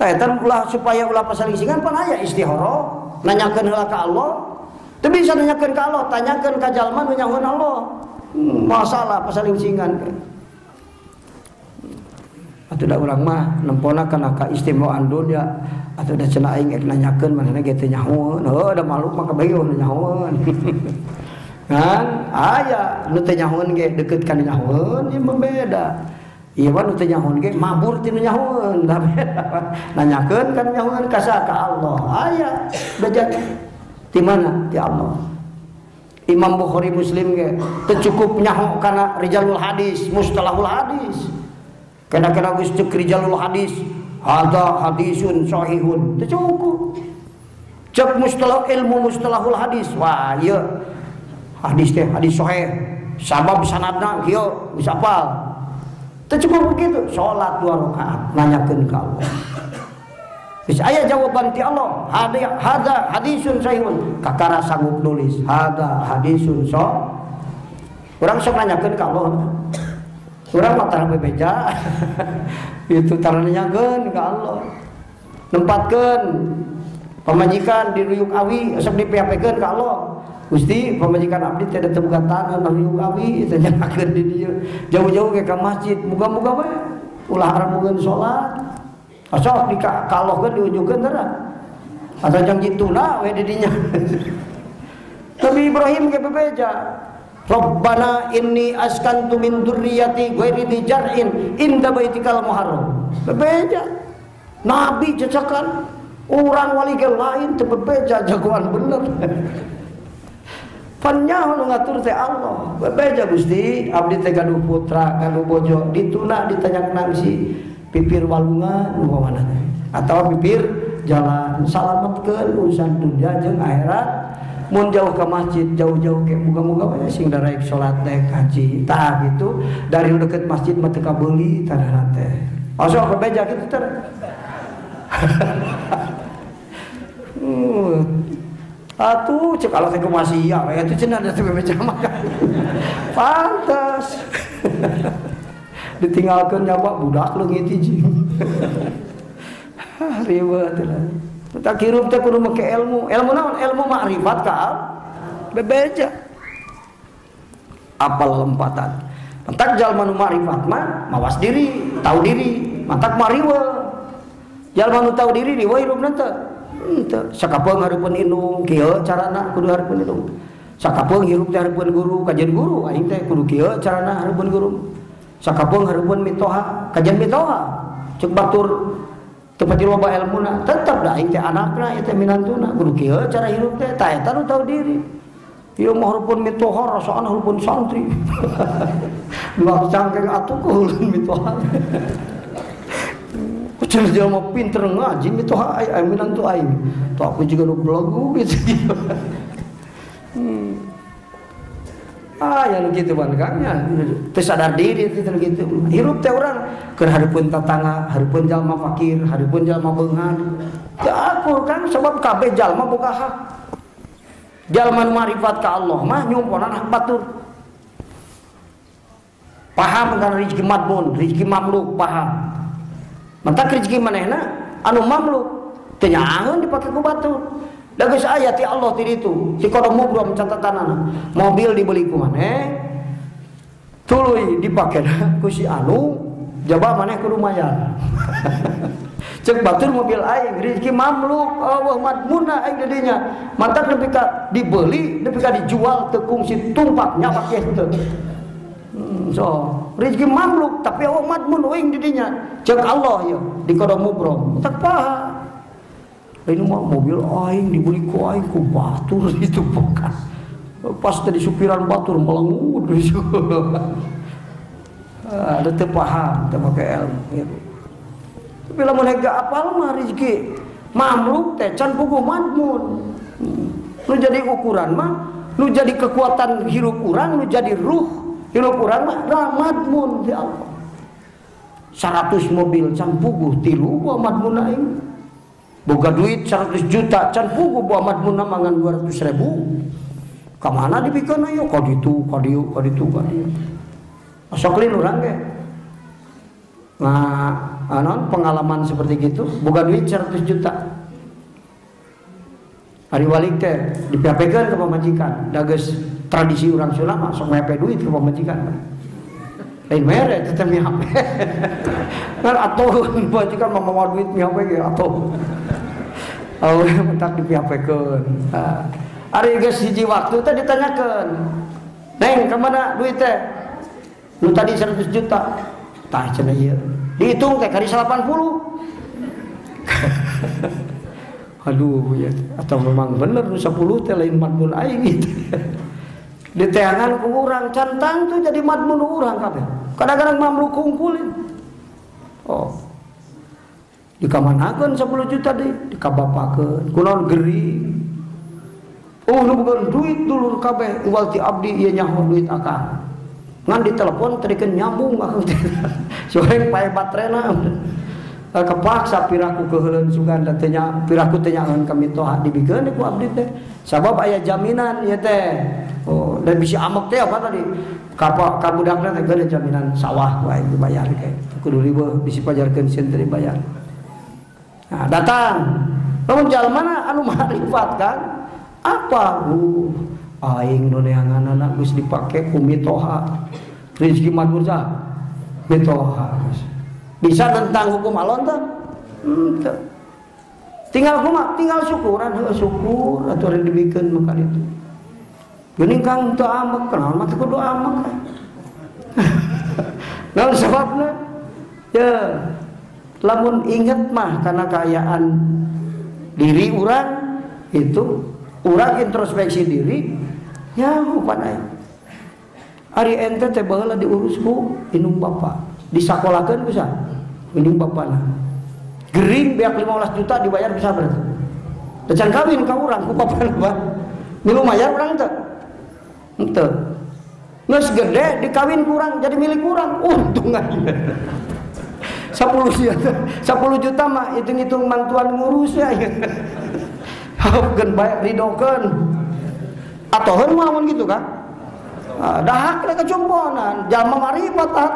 Tah eta ulah supaya ulah pasalingsingan pan aya istihara, nanyakeun heula ka Allah. Teu bisa nanyakeun ka Allah, tanyakeun ka jalma nu nyahoeun Allah. Masalah pasalingsingan. Atuh da urang mah nempona kana kaistimewaan dunya. Atau da cenah aing ek nanyakeun manehna ge teu nyahoeun. Heuh da makhluk mah kabeh nu nyahoeun. Kan aya nu teu nyahoeun ge deukeut ka nu nyahoeun ieu mah beda. Ieu mah nu teu nyahoeun ge mabur ti nu nyahoeun. Da beda. Nanyakeun ka nu nyahoeun ka saha? Ka Allah. Aya beja ti mana? Ti Allah. Imam Bukhari Muslim ge teu cukup nyaho kana rijalul hadis, mustalahul hadis. Kena-kena geus ceuk rijalul hadis. Hada hadisun sahihun. Teu cukup. Cek mustalah ilmu mustalahul hadis. Wah, ieu hadis teh hadis sahih. Sabab sanadna kieu geus apal. Teu cukup begitu. Salat 2 rakaat nanyakeun ka Allah. Geus aya jawaban ti Allah. Hada hadisun sahihun. Kakara sanggup nulis. Hada hadisun sahih. Urang sok nanyakeun ka Allah. Urang mah tara bebeja. Itu tara nanyakeun ka Allah. Nempatkeun pamajikan di ruyuk awi sok dipiapekeun ka Allah. Gusti pamajikan abdi teh teu boga tanah ruyuk awi teh nyakeun di dieu. Jauh-jauh ke ka masjid, muga-muga we ulah aremungeun salat. Sok di ka Allah keun diunjukkeun tara. Asa jang jituna we di dinya. Nabi Ibrahim ge bebeja. Rabbana inni askantu min dzurriyyati ghairi dzi jar'in inda baitikal muharram. Bebeja. Nabi cecakan orang wali ge lain teu bebeja jagoan bener. Panyaho nu ngatur teh Allah. Bebeja Gusti, abdi teh gaduh putra, gaduh bojo, dituna ditanyak nangsi pipir walungan umpamana teh. Atawa pipir jalan salametkeun urusan dunia jeung akhirat. Mun jauh ke masjid, jauh-jauh ke muga-muga we sing daraek salat teh haji. Tah gitu, dari deket masjid mah teu kabeuli tanah teh. Osok bebeja kitu teh. Atuh cek Allah teh kumaha sia we atuh cenah da teu bebeja mah. Pantes. Ditinggalkeun nyawa budak leungit hiji. Ribet lah. Tak hirup teh kudu make ilmu. Ilmu naon? Ilmu makrifat ka bebeja. Apal lompatan. Mantak jalma nu makrifat mah mawas diri, tahu diri, mantak mariwe. Jalma nu tahu diri riweuh hirupna teh. Henteu. Sakapeung hareupeun indung kieu carana kudu hareupeun indung. Sakapeung hirup teh hareupeun guru, kajian guru aing teh kudu kieu carana hareupeun guru. Sakapeung hareupeun mitoha, kajian mitoha. Cek batur teu pati loba elmuna, tetep da aing teh anakna ieu teh minantuna, kudu kieu cara hirup teh. Tah eta nu tahu diri. Ieu mah hareupeun mitoha rasaan hareupeun santri. Dua cangkeng atuh keulun mitoha. Kucing jelema pinter ngaji mitoha aing minantu aing. Tuh aku juga nu belagu gitu. Ah, yang gitu ban kangnya. Teu sadar diri teu gitu. Hirup teh urang keur hareupeun tatangga, hareupeun jalma fakir, hareupeun jalma beunghar. Teu akur kan sebab kabeh jalma boga hak. Jalma nu marifat ka Allah mah nyumponan hak batur. Paham kan rezeki madmun, rezeki mamluk paham. Mantak rezeki manehna anu mamluk teu nyaaheun dipake ku batur. Da geus aya ti Allah ti ditu, ti kodong mubrom catatanana. Mobil dibeli ku maneh, tuluy dipake ku si anu, jaba maneh kudu mayar. Cek batur mobil aing rezeki mamluk, Allah madmuna aing di dinya. Mantak nepi ka dibeli, nepi ka dijual teu kungsi tumpak nyapak ye henteu. So, rezeki mamluk tapi Allah madmun aing di dinya. Cek Allah ye di kodong mubrom. Tak paham. Ini mah mobil aing dibeli ku aing ku batur itu bukan. Pas tadi supiran batur melengut gitu. Ada teu paham, teu make ilmu gitu. Tapi lamun hega apal mah rezeki mamluk teh can puguh madmun. Nu jadi ukuran mah, nu jadi kekuatan hirup urang, nu jadi ruh hirup urang mah madmun di Allah. 100 mobil can puguh 3 buah madmun aing. Boga duit 100 juta can puguh buah madmuna mangan 200 ribu. Kamana dibikeun ayo ka ditu ka dieu ka ditu ka dieu. Sok lin urang ge. Nah, anon pengalaman seperti gitu, boga duit 100 juta. Hari walik teh dipiapekeun ka pamajikan. Da geus tradisi urang Sunda mah sok mepe duit ka pamajikan. Lain mere teh mihape. Kan atuh pamajikan mah mawa duit mihape ge atuh. Oh, mentak dipiapekeun. Ari geus hiji waktu teh ditanyakeun. Neng, ka mana duit teh? Nu tadi 100 juta. Tah cenah ieu. Dihitung teh kali 80. Aduh ya, atau memang bener nu 10 teh lain madmun aing gitu. Diteangan ku urang can tangtu jadi madmun urang kabeh. Kadang-kadang mamluk kungkulin. Oh. Dikamanakeun 10 juta deui, dikabapakeun. Kunaon gering. Oh, nu boga duit dulur kabeh uwal ti abdi ieu nyaho duit akang. Ngan ditelepon tadi nyambung akang teh. Soreng pae baterena. Kepaksa piraku keuheuleun sugan da teh nya piraku teh nyaeun ka mitoha dibikeun ku abdi teh. Sabab aya jaminan ieu teh. Oh, dan bisi amek teh apa tadi? Ka budakna teh geuning jaminan sawah ku aing dibayar ke. Kudu riweuh bisi pajarkeun sieun teh dibayar. Nah, datang. Lamun jalmana anu marifat kan? Apa? Aing nu neanganana geus dipake ku mitoha. Rezeki madmur sah? Mitoha. Bisa tentang hukum alon teh? Henteu. Tinggal kumaha? Tinggal syukuran, heuh syukur atuh ari dibikeun maka ditu. Geuning kang teu amek, kunaon mah teu kudu amek. Naon sababna? Ya, lamun inget mah karena keayaan diri urang itu urang introspeksi diri ya pan aing. Ari ente teh baheula diurus ku indung bapa, disakolakeun ku saha? Indung bapana. Gering beak 15 juta dibayar bisa berarti. Da can kawin ka urang ku bapana bah. Milu mayar urang teh. Henteu. Geus gede dikawin ku urang jadi milik urang. Untung aing. 10 juta mah hitung-hitung mantuan ngurus ya. Hapkeun bae ridokeun. Atoheun mah lamun kitu kan. Dahak da kacumponan, jalma marifat tah.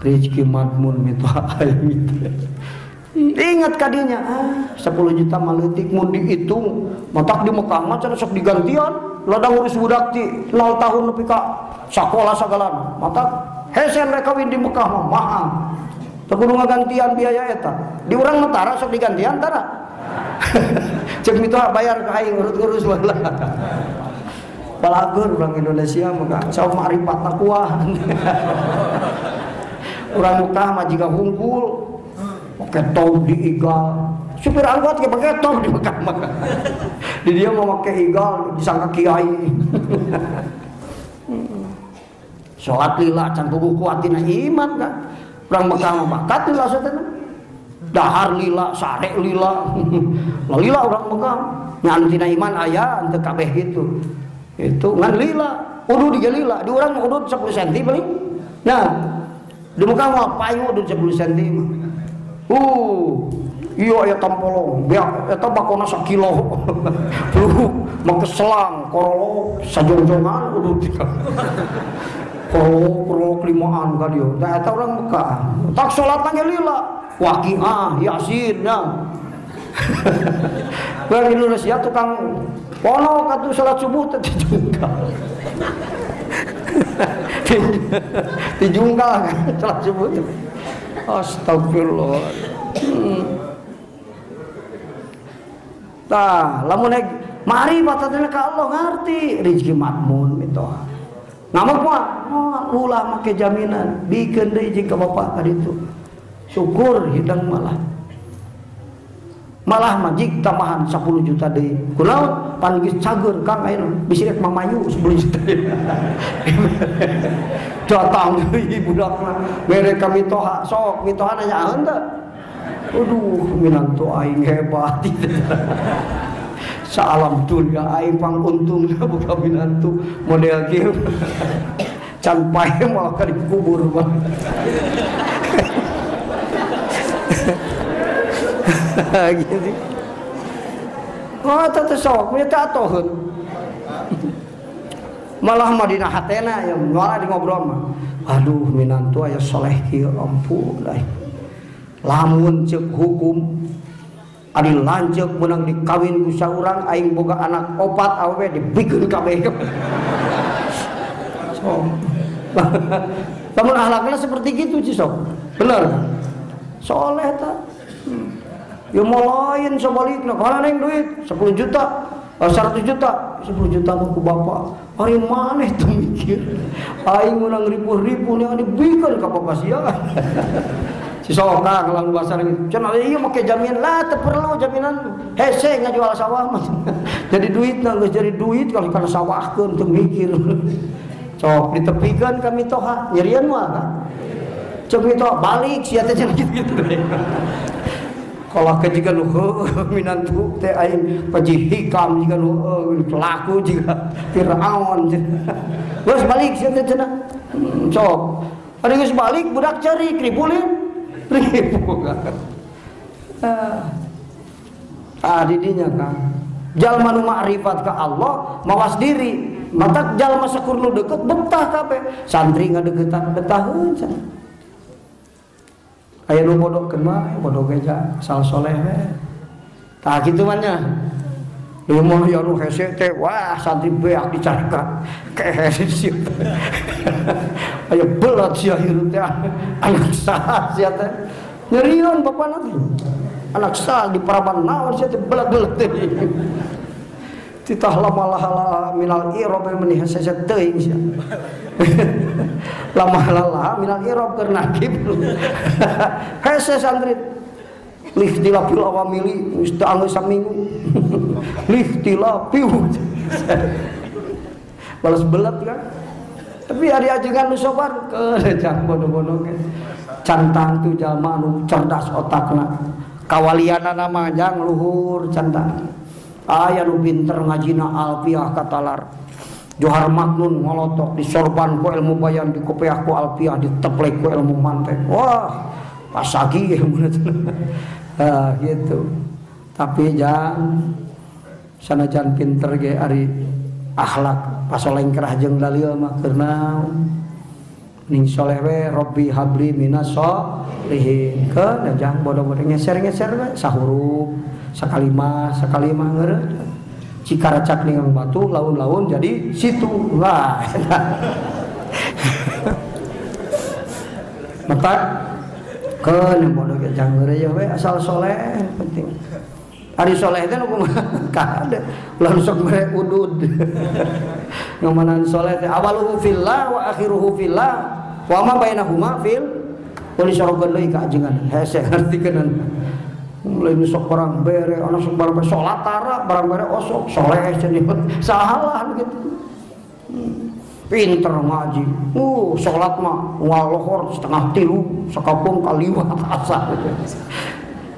Rezeki madmun mitoha aing teh. Ingat kadinya, 10 juta mah leutik mun dihitung, matak di Mekah mah cenah sok digantian, ladang ngurus budak ti 0 tahun nepi ka sakola sagalan. Matak hese mereka kawin di Mekah mah mahal. Teu kudu ngagantian biaya eta. Di urang mah tara sok digantian tara. Cek mitoha bayar ka aing urut-urus baheula. Balagur orang Indonesia mah sok makrifat kuah. Urang Mekah mah jiga hungkul. Pakai tob di igal. Supir angkot ge pakai tob di Mekah mah. Di dia mau pakai igal disangka kiai. Salat lila can puguh kuat dina iman kan. Urang Mekah mah bakat lila satena. Dahar lila, sare lila. Lila urang Mekah. Nya anu tina iman aya henteu kabeh kitu. Itu ngan lila, udud ge lila, di urang mah udud 10 cm paling. Nah, di Mekah mah payu udud 10 cm. Iya aya tampolong, beak eta bakona sakilo. Pluh, make selang, korolok sajongjongan udud. Korolok, korolok limaan ka dieu. Tah eta urang Mekah. Tak salat ge lila, Waqiah, Yasin nya. Orang Indonesia tukang pono katu salat subuh teh dijungkal. Dijungkal kan salat subuh teh. Astagfirullah. Tah, lamun mari batatna ka Allah ngarti rezeki makmun mitoha. Ngamuk mah ulah make jaminan, bikeun deui jeung ka bapak ka ditu. Syukur hidang malah. Malah majik tambahan 10 juta deui. Kunaon? Pan geus cager Kang ayeuna bisi rek mamayu 10 juta. Datang deui budakna mere ka mitoha, sok mitoha nanya teu? Aduh, minantu aing hebat. Salam dunia aing pang untungna boga minantu model kieu. Can pae moal ka dikubur mah. Gitu. Oh, teh sok nya teh atoheun. Malah mah dina hatena ya malah di ngobrol mah. Aduh, minantu aya soleh kieu ampun euy. Lamun ceuk hukum ari lanceuk meunang dikawin ku saurang aing boga anak opat awewe dibikeun kabeh. Sok. Lamun akhlakna seperti gitu sih sok. Bener. Soleh ta. Ya mau lain sebaliknya, kalau neng duit 10 juta, 100 juta, 10 juta mah ku bapak. Ari maneh teu mikir. Aing meunang ribu-ribu nih dibikeun ka bapak sia. Si sok kang lamun bahasa cenah ieu make jaminan lah teu perlu jaminan. Hese ngajual sawah mah. Jadi duitna geus jadi duit kalau kana sawahkeun teu mikir. Sok ditepikeun ka mitoha, nyerieun moal ka. Cek mitoha balik sia teh cenah kitu. Kalau ke jika nu minantu teh aing paji hikam jika nu laku jika Firaun. Geus balik sia teh cenah. Sok. Ari geus balik budak cari kripulin. Ribu. Ah didinya kan. Jalma nu makrifat ka Allah mawas diri. Matak jalma sakur nu deukeut betah kabeh. Santri ngadeukeutan betaheun cenah. Aya nu bodohkeun mah bodoh ge asal soleh we. Tah kitu mah nya. Ieu mah ya nu hese teh wah santri beak dicarekan. Kehese sia. Aya belat sia hirup teh anak saha sia teh. Nyerieun bapana teh. Anak saha di paraban naon sia teh belat-belat teh. Titah lama minal irob meni hese teuing sia. Lama lala minal irob keur nakib. Hese santri lihtilafil awamili geus teu anggeus saminggu. Lihtilafil. Balas belat kan. Tapi ari ajengan nu sobar keun jang bodoh-bodoh ge. Cantang tu jalma nu cerdas otakna. Kawalianana mah jang luhur cantang. Aya nu pinter ngajina alfiah katalar. Johar Maknun ngolotok disorban ku ilmu bayan dikopeah ku alfiah diteplek ku ilmu mantek. Wah, pasagi ilmu ah, gitu. Tapi jangan sanajan pinter ge ari akhlak pasolengkrah jeung dalil mah keur naon. Ning soleh we robbi habli minas sholihin. Keun jang bodoh-bodoh ngeser-ngeser we sahurup sakalimah sakalimah ngeureut. Cikaracak ningang batu laun-laun jadi situ lah. Matak keun bodoh ge jang ngeureut we asal soleh penting. Ari soleh teh nu kumaha kade ulah sok mere udud. Ngamanan soleh teh awaluhu fillah wa akhiruhu fillah wa ma bainahuma fil uli sorogan deui ka ajengan hese ngartikeun. Mulai sok barang bere ana sok barang salat tara barang bere osok soleh cenah salah gitu. Pinter ngaji, salat mah ngalohor 2:30 sakampung kaliwat asa.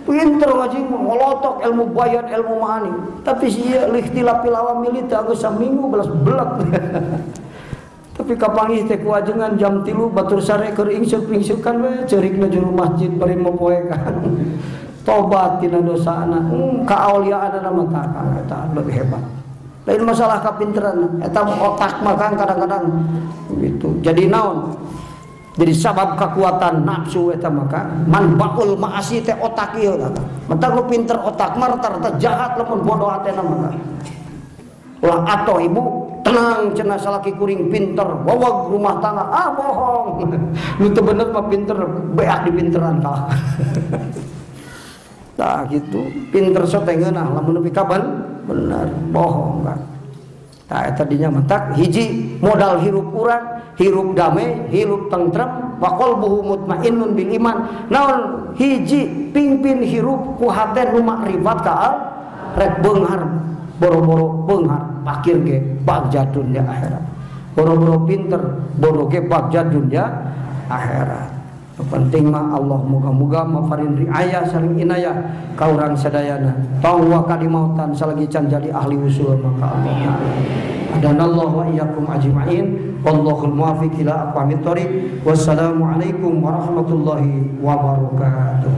Pinter ngaji ngolotok ilmu bayan ilmu ma'ani, tapi si ieu lihtilafil awamil teh geus saminggu belas belet. Tapi kapanggih teh ku ajengan jam 3 batur sare keur ingseuk-ingseukan we ceurikna juru masjid bari mopoekan. Tobat tina dosana, kaauliaanna mah tah eta lebih hebat. Lain masalah kapinteran, eta otak mah kan kadang-kadang gitu. Jadi naon? Jadi sabab kekuatan nafsu eta maka manbaul maasi teh otak ieu tah. Mentak nu pinter otak mah rata-rata jahat lamun bodoh hatena mah. Ulah atoh ibu tenang cenah salaki kuring pinter, wawag rumah tangga, ah bohong. Nu teu bener mah pinter, beak di pinteran kalah. Tah gitu, pinter sok teh ngeunah lamun nepi ka bener bohong kan. Tah eta dinya mentak hiji modal hirup urang, hirup damai, hirup tentrem, wa qalbuhu mutmainnun bil iman. Naon hiji pingpin hirup ku hate nu makrifat ka al rek beunghar boro-boro beunghar pakir ge bagja dunya akhirat. Boro-boro pinter boro ge bagja dunya akhirat. Penting mah Allah muga-muga mafarin riayah saling inayah ka urang sadayana. Tong wa kalimautan salagi can jadi ahli usul maka Allah. Adanallahu wa iyyakum ajmain. Wallahul muwaffiq ila aqwamit thoriq. Wassalamualaikum warahmatullahi wabarakatuh.